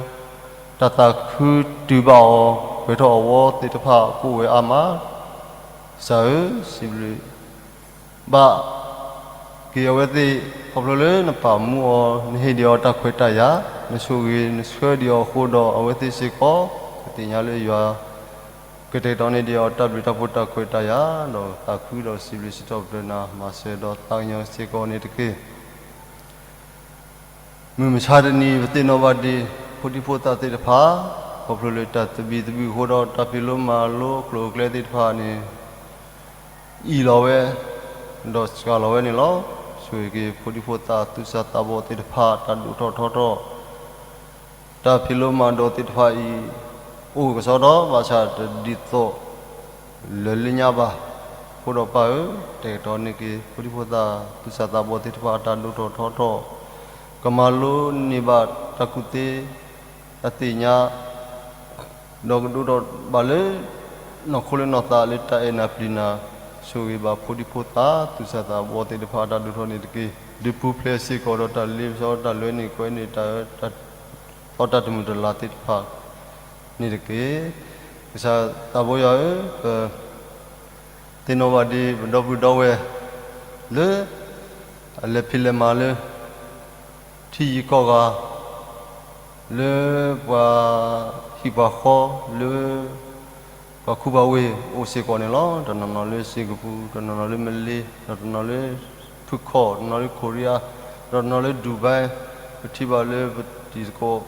တၢ်သးခုတုၤဘၣ်အီၤ ပှဲၤထီၣ်အဝီသ့ၣ်တဖၣ်ကအိၣ်ဝဲအါမး, ကစၢ်ဧၢ, စံးဘျုး ဘၣ်က့ၤအဝဲသ့ၣ် ခီဖျိလၢနပာ်မူအီၤ, နဟ့ၣ်ဒံးအီၤတၢ်ခွဲးတၢ်ယာ်, နဆိၣ်ဂ့ၤနဆှၢဒံးအီၤအဃိဒီး အဝဲသ့ၣ်စ့ၢ်ကီး ကသ့ၣ်ညါလၢယွၤ ကတဲာ်ကတီၤန့ၢ်ဒံးအီၤတၢ်ဘျုးတၢ်ဖှိၣ်တၢ်ခွဲးတၢ်ယာ်, ဒီးသးခုဒီးစံးဘျုးစံးထီၣ်ပတြၢၤနၤ မၤစၢၤဒီးသးကညီၤစ့ၢ်ကီးန့ၣ်တက့ၢ်. မုၢ်မဆါတနံၤ ပသ့ၣ်နီၣ်ဘၣ်ဒံး ဖိဒံဖိသၣ်သ့ၣ်တဖၣ် ခီဖျိလၢတၢ်သဘံၣ်သဘုၣ်အဃိဒီး တၢ်ဖံးလိမၤလိအကျိၤအကျဲသ့ၣ်တဖၣ်န့ၣ် အံၣ်လီၤဝဲ ဒီးစှၤလီၤဝဲန့ၣ်လီၤ. ဆိၣ်ဂ့ၤက့ၤ ဖိဒံဖိသၣ်သူၣ်စၢ်သးဘီၣ်သ့ၣ်တဖၣ် တၢ်ဒိၣ်ထီၣ်ထီထီၣ် တၢ်ဖံးလိမၤဒိးသ့ၣ်တဖၣ်အံၤ အိၣ်ကစီဒီ ဘၣ်ဆၣ်တဒ်သိး လၢလၢညါဘၣ်. အဃိဒီးပၢ်ဧၢ, တဲာ်ကတီၤန့ၢ်က့ၤ ဖိဒံဖိသၣ်သူၣ်စၢ်သးဘီၣ်သ့ၣ်တဖၣ် တၢ်ဒိၣ်ထီၣ်ထီထီၣ်, ကမၤလိန့ၢ်ဘၣ်တၢ်ကူၣ်သ့ တၢ်သ့ၣ်ညါ ဒီးကဒိၣ်ထီၣ်ဘၣ်လၢ နီၢ်ခိလၢနီၢ်သးလၢတၢ်အဲၣ်နၤပျံၤနၤ, ဆိၣ်ဂ့ၤဘၣ်ဖိဒံဖိသၣ်သူၣ်စၢ်သးဘီၣ်သ့ၣ်တဖၣ် တၢ်ဒိၣ်ထီၣ်န့ၣ်တက့ၢ်. ဒုးပူၤဖျဲးစ့ၢ်ကီးဒီးတၢ်လ့ပစီတၢ်လွဲန့ၢ်ကွဲန့ၢ်တၢ်အၢ တၢ်သီတၢ်တမုာ်တၢ်လၤသ့ၣ်တဖၣ်န့ၣ်တက့ၢ်. ကစၢ်သးဘိယွၤဧၢ, ပသ့ၣ်နီၣ်ဘၣ်ဒ်ပဒီပုၢ်ဒီဝဲၢ်လၢ အလဲၤဖံးလဲၤမၤလၢ ထံယံၤကီၢ်ဂၤ လၢပှၤဟံၣ်ပှၤဃီလၢ ပှၤခူပှၤဝ့ၢ်အိၣ်စ့ၢ်ကီးန့ၣ်လီၤ. တနီၤနီၤလၢစ့ၢ်ကပူၤ, တနီၤနီၤလၢမလ့, ဒီးတနီၤလၢဖုခီၣ်, တနီၤလၢခိရံယါ, ဒီးတနီၤလၢဒူဘဲ, ပထံၣ်ဘၣ်လၢပတံၤသကိး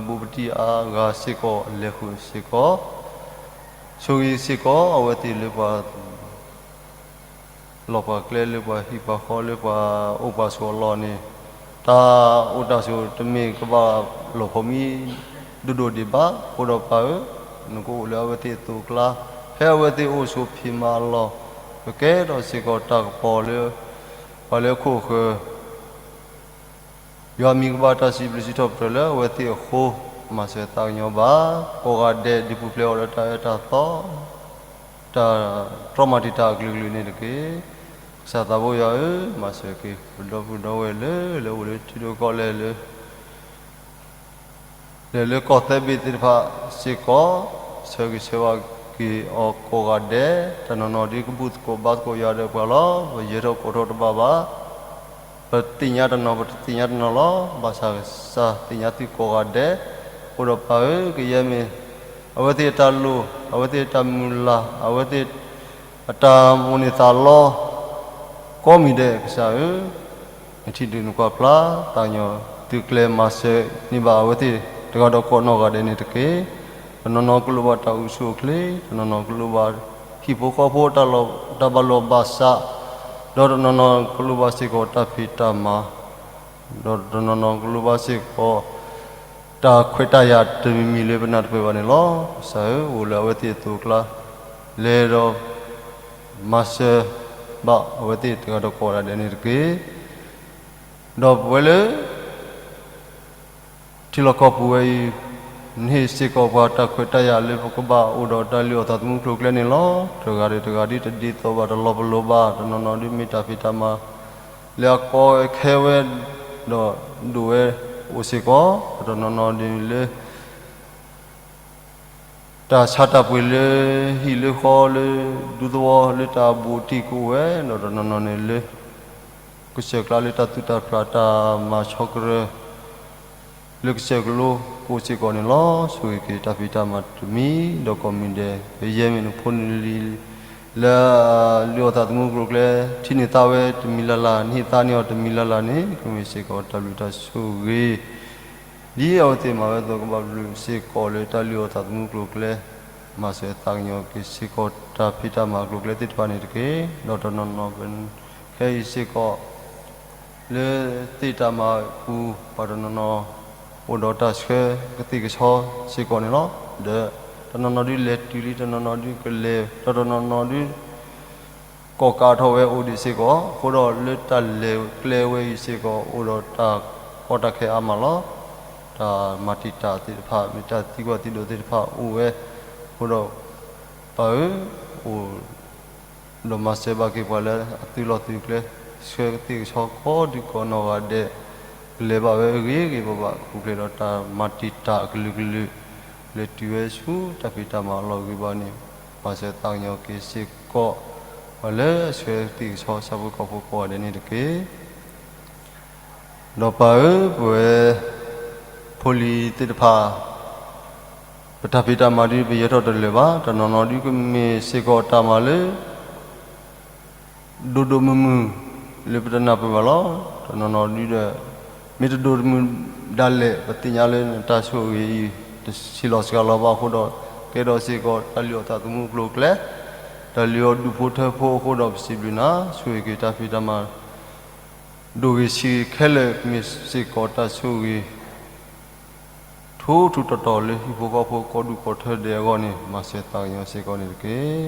ဘူးပတံၢ်အါဂၤစ့ၢ်ကီး လဲၤဃုာ်စ့ၢ်ကီး ဆိၣ်ဂ့ၤစ့ၢ်ကီး အဝဲသ့ၣ်လၢပှၤ လီၢ်ပှၤကျဲလၢပှၤဟံၣ်ပှၤဃီလၢပှၤအိၣ်ပှၤဆိးအလီၢ်န့ၣ်, တၢ်အိၣ်တၢ်ဆိးတမ့ၢ်ကဘၣ်လီၤဖိးမံဒိၣ်ဒိၣ်ဒံးဘၣ်. အဃိဒီးပၢ်ဧၢ, နကအိၣ်လၢအဝဲသ့ၣ်အသိးအကျါ, ဖဲအဝဲသ့ၣ်အိၣ်ဆိးဖံးမၤအလီၢ်, ကကဲထီၣ်စ့ၢ်ကီးတၢ်ကပီၤလၢ ပှၤလၢခိၣ်ဃၢၤ ယွၤမံၤကဘၣ်တၢ်စံးဘျုးစံးထီၣ်ပတြၢၤလၢအဝဲသ့ၣ်အဃိ, မၤစၢၤသးကညီၤဘၣ် ကိးဂၤဒဲး ဒုးပူၤဖျဲးအီၤလၢတၢ်အၢတၢ်သီ တၢ်တြီမၤတံာ်တာ်အကလုာ်ကလုာ်န့ၣ်တက့ၢ်. ကစၢ်သးဘိယွၤဧၢ, မၤစၢၤက့ၤ ပဒီပုၢ်ဒီဝဲၢ်လၢ လၢအိၣ်လၢထံဒိၣ်ကီၢ်လဲၢ်လၢ လဲၤလၢကီၢ်သၢဘ့ၣ်သ့ၣ်တဖၣ်စ့ၢ်ကီး, ဆၢဂ့ၤဆၢဝါက့ၤအီၤကိးဂၤဒဲး, တနီၤနီၤဒ်ကဘူၣ်သကိးဘါသကိးယွၤဒီးပှၤလီၤ. ပယဲၢ်ထီၣ်ကိးထီၣ်တဘၣ်ဘၣ်, ပသ့ၣ်ညါတနီၤ ပတသ့ၣ်ညါတနီၤလီၤ. ဘၣ်ဆၣ်ကစၢ်သ့ၣ်ညါသုကိးဂၤဒဲး, အဃိဒီးပၢ်ဧၢ, ကယဲၢ်မ့ၢ် အဝဲသ့ၣ်အတၢ်လိၣ်, အဝဲသ့ၣ်အတၢ်မုၢ်လၢ်, အဝဲသ့ၣ်အတၢ်မိၣ်န့ၢ်သးလီ ကိးမံၤဒဲး ကစၢ်ဧၢ, နထံၣ်ဒုးနကွၢ်ဖျါ သးကညီၤသုကျဲမၤစၢၤန့ၢ်ဘၣ်အဝဲသ့ၣ် တဂၤဒီးကိးနီၢ်ဂၤဒဲးန့ၣ်တက့ၢ်. တနီၤနီၤကလိၣ်ဘၣ်တၢ်အိၣ်ဆူၣ်အိၣ်ချ့, တနီၤနီၤကလိၣ်ဘၣ်ဟံၣ်ဖိဃီဖိ တၢ်ဘၣ်လိာ်ဘၣ်စး, ဒီးတနီၤနီၤကလိၣ်ဘၣ်စ့ၢ်ကီးတၢ်ဖံးတၢ်မၤ, ဒီးတနီၤနီၤကလိၣ်ဘၣ်စ့ၢ်ကီး တၢ်ခွဲးတၢ်ယာ်တမံၤမံၤလၢပနၢ်တပၢၢ်ဘၣ်န့ၣ်လီၤ. ကစၢ်ဧၢ, အိၣ်လၢအဝဲသ့ၣ်အသိးအကျါ, လဲၤဒီး မၤစၢၤဘၣ်အဝဲသ့ၣ်တဂၤဒီးကိးဂၤဒဲးန့ၣ်တက့ၢ်. ဒီးပဝဲလၢ ထံလီၢ်ကီၢ်ပူၤဝဲအံၤ, နဟ့ၣ်စ့ၢ်ကီးပှၤတၢ်ခွဲးတၢ်ယာ်လၢပကဘၣ်အိၣ်ဒီးတၢ်လုၢ်အီၣ်သးသမူကျိၤကျဲန့ၣ်လီၤ. တဂၤဒီးတဂၤဒ်တဒ်သိးဘၣ် တလီၤပလိာ်ဘၣ်, တနီၤနီၤဒ်မ့ၢ်တၢ်ဖံးတၢ်မၤ လၢအကီဝဲခဲဝဲ ဒီးဒိၣ်ဝဲအိၣ်စ့ၢ်ကီး, ဒီးတနီၤနီၤဒ်လၢ တၢ်ဆါတၢ်ပှ့ၤလၢဟံၣ်လၢဃီလၢဒူသဝီလၢတၢ်ဘူးတံၢ်ကအိၣ်ဝဲ, ဒီးတနီၤနီၤန့ၣ်လၢ ကစၢၢ်ကျါလၢတၢ်သူၣ်တၢ်ဖျးတၢ်မၤဆီကရၢ လၢကစၢၢ်ကလိကိးစ့ၢ်ကီးန့ၣ်လီၤ. ဆိၣ်ဂ့ၤက့ၤတၢ်ဖံးတၢ်မၤတမံၤဒီးကိးမံၤဒဲး, ပယဲၢ်မ့ၢ်နဖိနလံၤ လၢအလုၢ်အီၣ်သးသမူကျိၤကျဲ ထံၣ်န့ၢ်သါဝဲတမံၤလၢ်လၢ်, နဟ့ၣ်သါန့ၢ်အီၤတမံၤလၢ်လၢ်န့ၣ် ကမ့ၢ်စ့ၢ်ကီးတၢ်ဘျုးတၢ်ဆိၣ်ဂ့ၤ ဒ်အဝဲသ့ၣ်မၤဝဲအသိး ကဘၣ်ဘျုးစ့ၢ်ကီးလၢတၢ်လုၢ်အီၣ်သးသမူကျိၤကျဲ, မၤစၢၤသးကညီၤက့ၤစ့ၢ်ကီးတၢ်ဖံးတၢ်မၤကျိၤကျဲသ့ၣ်တဖၣ်န့ၣ်တက့ၢ်. ဒီးတနီၤနီၤ ခဲအံၤစ့ၢ်ကီး လၢသ့ၣ်တၢ်မၤပူၤ ပှၤတနီၤနီၤ အိၣ်ဒီးတၢ်ဆှၢကသ့ၣ်ကဆီစ့ၢ်ကီးန့ၣ်လီၤ. ဒီးတနီၤနီၤဒုးလဲၤတုၤလံ, တနီၤနီၤဒုးကလဲၤ, ဒီးတနီၤနီၤဒုး ကိးကးထီၣ်ဝဲအိၣ်ဒံးစ့ၢ်ကီး, အဃိဒီးလၢတၢ်လဲၤကျဲဝဲအံၤစ့ၢ်ကီး အိၣ်ဒီးတၢ်ကီတၢ်ခဲအါမးလီၤ. တၢ်မၤတံာ်တာ်သ့ၣ်တဖၣ် မ့ၢ်တၢ်သံကွၢ်သံဒိးသ့ၣ်တဖၣ်အိၣ်ဝဲ, အဃိဒီး ပၢ်ဧၢ, အိၣ် ဒီးမၤစၢၤဘၣ်က့ၤပှၤလၢအသုးလီၢ်သုးကျဲ, ဆှၢကသ့ၣ်ကဆီကိးဒံကိးနီၢ်ဂၤဒဲး, ကလဲၤဘၣ်ဝဲအဂ့ၤဂ့ၤဘၣ်ဘၣ် ပူၤဖျဲးဒီးတၢ်မၤတံာ်တာ်အကလုာ်ကလုာ်, လဲၤတုၤဝဲဆူတၢ်ဖံးတၢ်မၤအလီၢ်ဂ့ၤဘၣ်န့ၣ်, မၤစၢၤသးကညီၤက့ၤစ့ၢ်ကီး ပှၤလၢအဆှၢကသ့ၣ်ကဆီဆၣ်ဖိကီၢ်ဖိကိးဂၤဒဲးန့ၣ်တက့ၢ်. ဒီးပၢ်ဧၢ, ပဝဲဖိလံၤသ့ၣ်တဖၣ် ပတၢ်ဖံးတၢ်မၤဒုးပယဲၢ်ထီၣ်တလၢာ်ဘၣ်, တနီၤနီၤဒုးကမ့ၢ်စ့ၢ်ကီးတၢ်မၤလၢ ဒိၣ်ဒိၣ်မုၢ်မုၢ်လၢပတနၢ်ပၢၢ်ဘၣ်လီၤ. တနီၤနီၤဒုးဒီး မ့ၢ်တဒိၣ်တမုၢ်ဒၣ်လဲာ် ပသ့ၣ်ညါလၢနတၢ်ဆိၣ်ဂ့ၤအံၤ တဆံးလီၤစှၤလီၤဘၣ်အဃိဒီး ကဲထီၣ်စ့ၢ်ကီးတၢ်လုၢ်အီၣ်သးသမူကျိၤကျဲ, တၢ်လုၢ်အီၣ်ဒူၣ်ဖိထၢဖိအဃိဒီး ပစံးဘျုးနၤ, ဆိၣ်ဂ့ၤက့ၤတၢ်ဖံးတၢ်မၤ ဒိၣ်ဂ့ၤဆံးဂ့ၤခဲလၢာ် ကမ့ၢ်စ့ၢ်ကီးတၢ်ဆိၣ်ဂ့ၤ ထူထူတီတီလၢဟံၣ်ဖိဃီဖိကိးဒူၣ်ကိးထၢဒဲးအဂီၢ်န့ၣ် မၤစၢၤသးကညီၤစ့ၢ်ကီးန့ၣ်တက့ၢ်.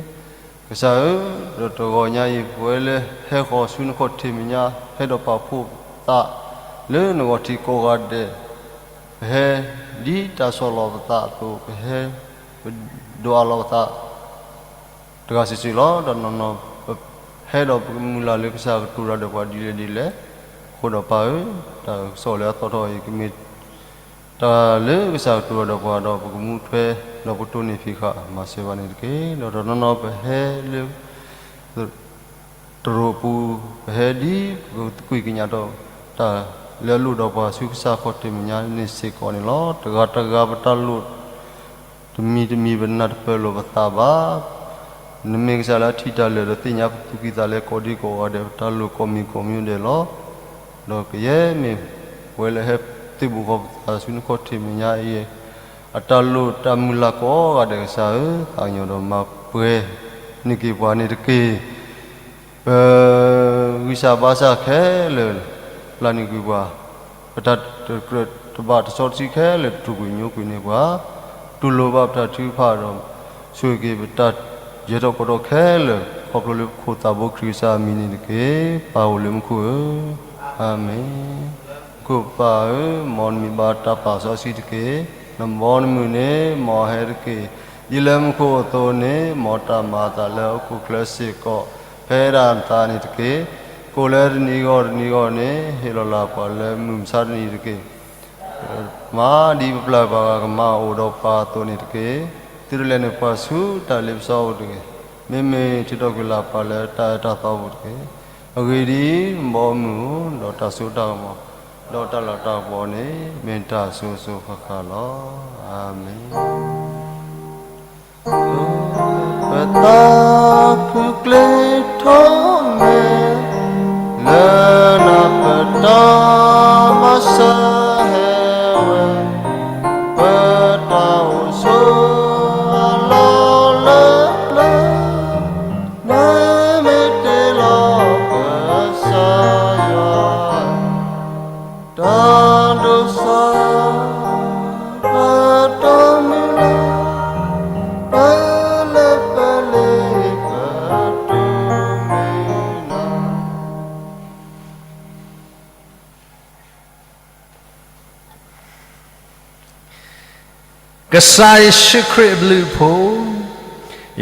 ကစၢ်ဧၢ, ဒီးတဂီၤညါအံၤ ပဝဲလၢဟဲဃီၤဆူနခီၣ်ထံးမဲာ်ညါ ဟဲဒီးပာ်ဖှိၣ်သးလၢနဂီၢ်ထံးကိးဂၤဒဲး, ပဟဲဒ်တၢ်ဆီၣ်လီၤပသးအသိး, ပဟဲပဒိးအးလီၤပသး တဂၤစုာ်စုာ်လီၤ. ဒီးနီၢ်နီၢ် ပဟဲဒီးပကမုၢ်လၢ်လၢကစၢ်ကတိၤတၢ်ဒီးပှၤဒ်လဲၣ်ဒ်လဲၣ်, ဖိဒီးပၢ်ဧၢ, တၢ်ကစီၣ်လၢအသီထီၣ်အံၤ ကမ့ၢ်တၢ်လၢကစၢ်ကတိၤဒီးပှၤဒီး ပကမူထွဲဒီးပတိၢ်န့ၢ်ဖံးဃာ်မၤစၢၤဘၣ်န့ၣ်တက့ၢ်. ဒီးတနီၤနီၤပဟဲလၢ တရူးပူၤ ပဟဲဒ်ပကသကွံာ်ကညးဒီး တၢ်လၢအလိၣ်ဒီးပှၤဆူကစၢ်ခီၣ်ထံးမဲာ်ညါန့ၣ်စ့ၢ်ကီးန့ၣ်လီၤ. တဂၤတဂၤပတၢ်လိၣ် တမံၤတမံၤပနၢ်တပၢၢ်လိာ်ပသးဘၣ်. နမ့ၢ်ကစၢ်လၢအထံၣ်တၢ်လၢာ်ဒီးသ့ၣ်ညါပသူၣ်ကံၢ်သးလဲကိးဒံကိးဂၤဒဲး ပတၢ်လိၣ်ကိးမံၤကိးမံၤဒဲးလီၤ. ဒီးကယဲၢ်မ့ၢ်ပဝဲလၢဟဲသ့ၣ်ဘိးဃီပသးဆူနခီၣ်ထံးမဲာ်ညါအံၤ အတၢ်လိၣ်တၢ်မုၢ်လၢ်ကိးဂၤဒဲးကစၢ်ဧၢ, သးကညီၤဒီးမၤပှဲၤန့ၢ်က့ၤပှၤန့ၣ်တက့ၢ်. ပဂံၢ်စၢ်ဘါစၢ်ခဲလၢာ် ပျၢ်န့ၢ်ကွံာ်ပှၤ, ပတၢ်တကြၢးတဘၣ်တစီတဆှံခဲလၢာ် တြူာ်ကွံာ်ညိကွံာ်န့ၢ်ပှၤ, တူၢ်လိာ်ဘၣ်ပတၢ်ထုကဖၣ်ဒီး ဆိၣ်ဂ့ၤက့ၤပတၢ်ယဲၤထီၣ်ကီထီၣ်ခဲလၢာ် ခီဖျိလၢပခိၣ်သးဘိခရံာ်ကစၢ်အမံၤန့ၣ်တက့ၢ်. ပၢ်အိၣ်လၢမူခိၣ်ဧၢ, အၤမ့ၣ်. မူခိၣ်ပၢ်ဧၢ, မ်နမံၤဘၣ်တၢ်ပာ်စီဆှံတက့ၢ်. နဘီနမုၢ်န့ၣ် မ်အဟဲတက့ၢ်. ဒ်လၢမူခိၣ်အသိးန့ၣ် မ်တၢ်မၤအသးလၢဟီၣ်ခိၣ်ချၢစ့ၢ်ကီး ဖဲဒၣ်နသးန့ၣ်တက့ၢ်. ကိၣ်လၢတနံၤဂီၢ်တနံၤဂီၢ်န့ၣ် ဟ့ၣ်လီၤလၢပှၤလၢမုၢ်မဆါတနံၤတက့ၢ်. မၤဒ်ပပျၢ်ပှၤဂၤကမၤအအိၣ်ဒီးပှၤအသိးန့ၣ်တက့ၢ်. သုတလဲၤနုာ်ပှၤဆူတၢ်လ့ပစီအအိၣ်တဂ့ၤ. မ့မ့ၢ်ထုးထီၣ်ကွံာ်လၢ်ပှၤလၢတၢ်အၢတၢ်သီပူၤတက့ၢ်. အဂ့ၢ်ဒ်အံၤ, နဘီမုၢ်ဒီးတၢ်စိတၢ်ကမီၤ ဒီးတၢ်လၤတၢ်ကပီၤန့ၣ် မ့ၢ်တၢ်စိၤစိၤဃၣ်ဃၣ်လီၤ. အၤမ့ၣ်. ပသးခုကျ့ထီၣ်မဲာ် လၢနပတၢ်မၤစၢၤဟဲဝဲ, ပတၢ်အိၣ်ဆိးအလီၢ်လၢပျၢၤ, နမ့ၢ်တ့လီၤကစၢ်ယွၤ တၢ်ဒိၣ်စၢ် ပတၢ်မုၢ်လၢ် ပလၢပလ့ပတူၢ်မ့ၢ်နၤ. ကစၢ်ယ့ၣ်ၡူးခရံာ်အဘျုးအဖှိၣ်,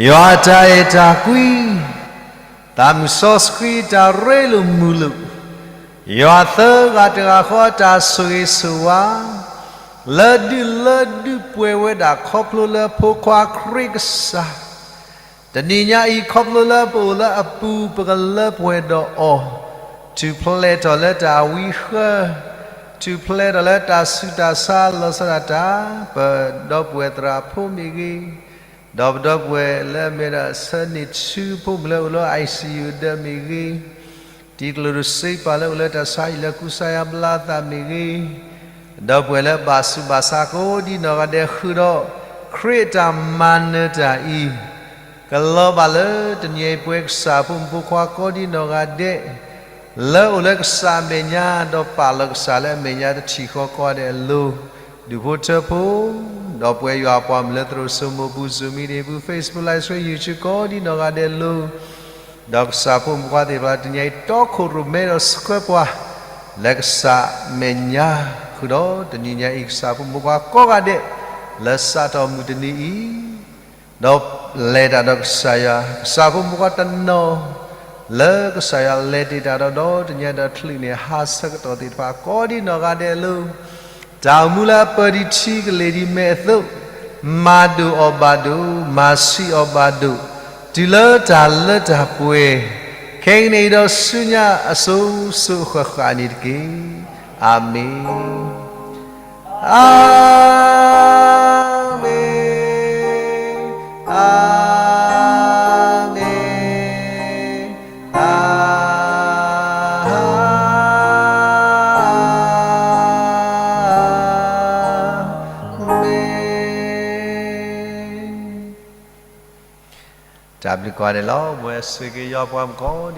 ယွၤအတၢ်အဲၣ်တၢ်ကွံ, သးမုၢ်စီဆှံတၢ်ရ့လိာ်မုာ်လိာ်, ယွၤသၢဂၤတဂၤဃီအတၢ်ဆိၣ်ဂ့ၤဆိၣ်ဝါ, လၢဒုၣ်လၢဒုၣ်ပှဲၤဝဲဒၣ်ခီဖျိလၢဖိခွါခရံာ်ကစၢ် တနံၤညါအံၤ ခီဖျိလၢပအိၣ်လၢအပူၤ ပကလၢပှဲၤဒီးအီၤ, ထူၣ်ဖျဲးထီၣ်လၢတၢ်ဝံဃၢ, ထူၣ်ဖျဲးထီၣ်လၢတၢ်ဆူးတၢ်ဆါလီၤဆီဒၣ်တၢ်, ပဒီပုၢ်ဝဲၢ်သရၣ်ဖိမ့ၢ်ဂ့ၤ, ဒီးပဒီပုၢ်ဝဲၢ်လၢအမ့ၢ်ဒၣ်ဆၢန့ၢ်ဆူဖိမုၣ်လၢအိၣ်လၢ I C U ဒၢးမ့ၢ်ဂ့ၤ, တံၤကျိၤတစ့ပာ်လၢအိၣ်လၢတၢ်ဆါဟံၣ်လၢကူစါယါဘျါသးမ့ၢ်ဂ့ၤ, ဒီပုၢ်ဝဲၢ်လၢဘၣ်ဆူးဘၣ်ဆါကိးဒံနီၢ်ဂၤဒဲးဃုာ်ဒီး ခရံာ်အတၢ်မၤနၢၤတၢ်အံၤ, ကလီၤဘၣ်လၢတနံၤအံၤပဝဲကစၢ်ဖိမုၣ်ဖိခွါကိးဒံနီၢ်ဂၤဒဲး, လၢအိၣ်လၢကစၢ်အမဲာ်ညါ ဒီးပာ်လီၤကစၢ်လၢအမဲာ်ညါတထံၣ်ဃီကိးဂၤဒဲးအလိၤ, ဒူၣ်ဖိထၢဖိ, ဒီးပဝဲယွၤအပှၤမုၣ်လၢသရိာ်စိမိၤပူၤ Zoom meeting ပူၤ Facebook Live Stream YouTube ကိးဒံနီၢ်ဂၤဒဲးအလိၤ, ဒီးကစၢ်ဖိမုၣ်ဖိခွါသ့ၣ်တဖၣ်တနံၤအံၤတီခိၣ်ရိၣ်မဲဒီးဆှၢပှၤ, လၢကစၢ်မဲာ်ညါဃုာ်ဒီးတနံၤညါအံၤ ကစၢ်ဖိမုၣ်ဖိခွါကိးဂၤဒဲး, လၢစးထီၣ်မုၢ်တနံၤအံၤ, ဒီးလဲၤတၢ်ဒီးကစၢ်ယွၤ, ကစၢ်ဖိမုၣ်ဖိခွါတနီၤ, လၢကစၢ်ယွၤလဲၤတ့ၢ်တၢ်ဒီး ဒီးတနံၤညါဒီးချုးန့ၢ်ဟါဆၢကတီၢ်သ့ၣ်တဖၣ်ကိးဒံနီၢ်ဂၤဒဲးအလိၤ, တၢ်အိၣ်မူလၢအပၢၢ်ဒံးထံကလ့ၢ်ဒံးမဲာ်အသိး, မၤဒိၣ်အီၤဘၣ်ဒိၣ်, မၤဆံးအီၤဘၣ်ဒိၣ်, တုၤလၢတၢ်လၢတၢ်ပှဲၤ, ခဲကနံၣ်အံၤဒီးဆူညါအစိၤစိၤဃၣ်ဃၣ်န့ၣ်တက့ၢ်. အၤမ့ၣ်, အၤမ့ၣ်, အၤမ့ၣ်, အၤမ့ၣ်. တၢ်ဘျုးကိးဂၤဒဲးလီၤ. မ်အဆိၣ်ဂ့ၤက့ၤယွၤပှၤမုၣ်ကိး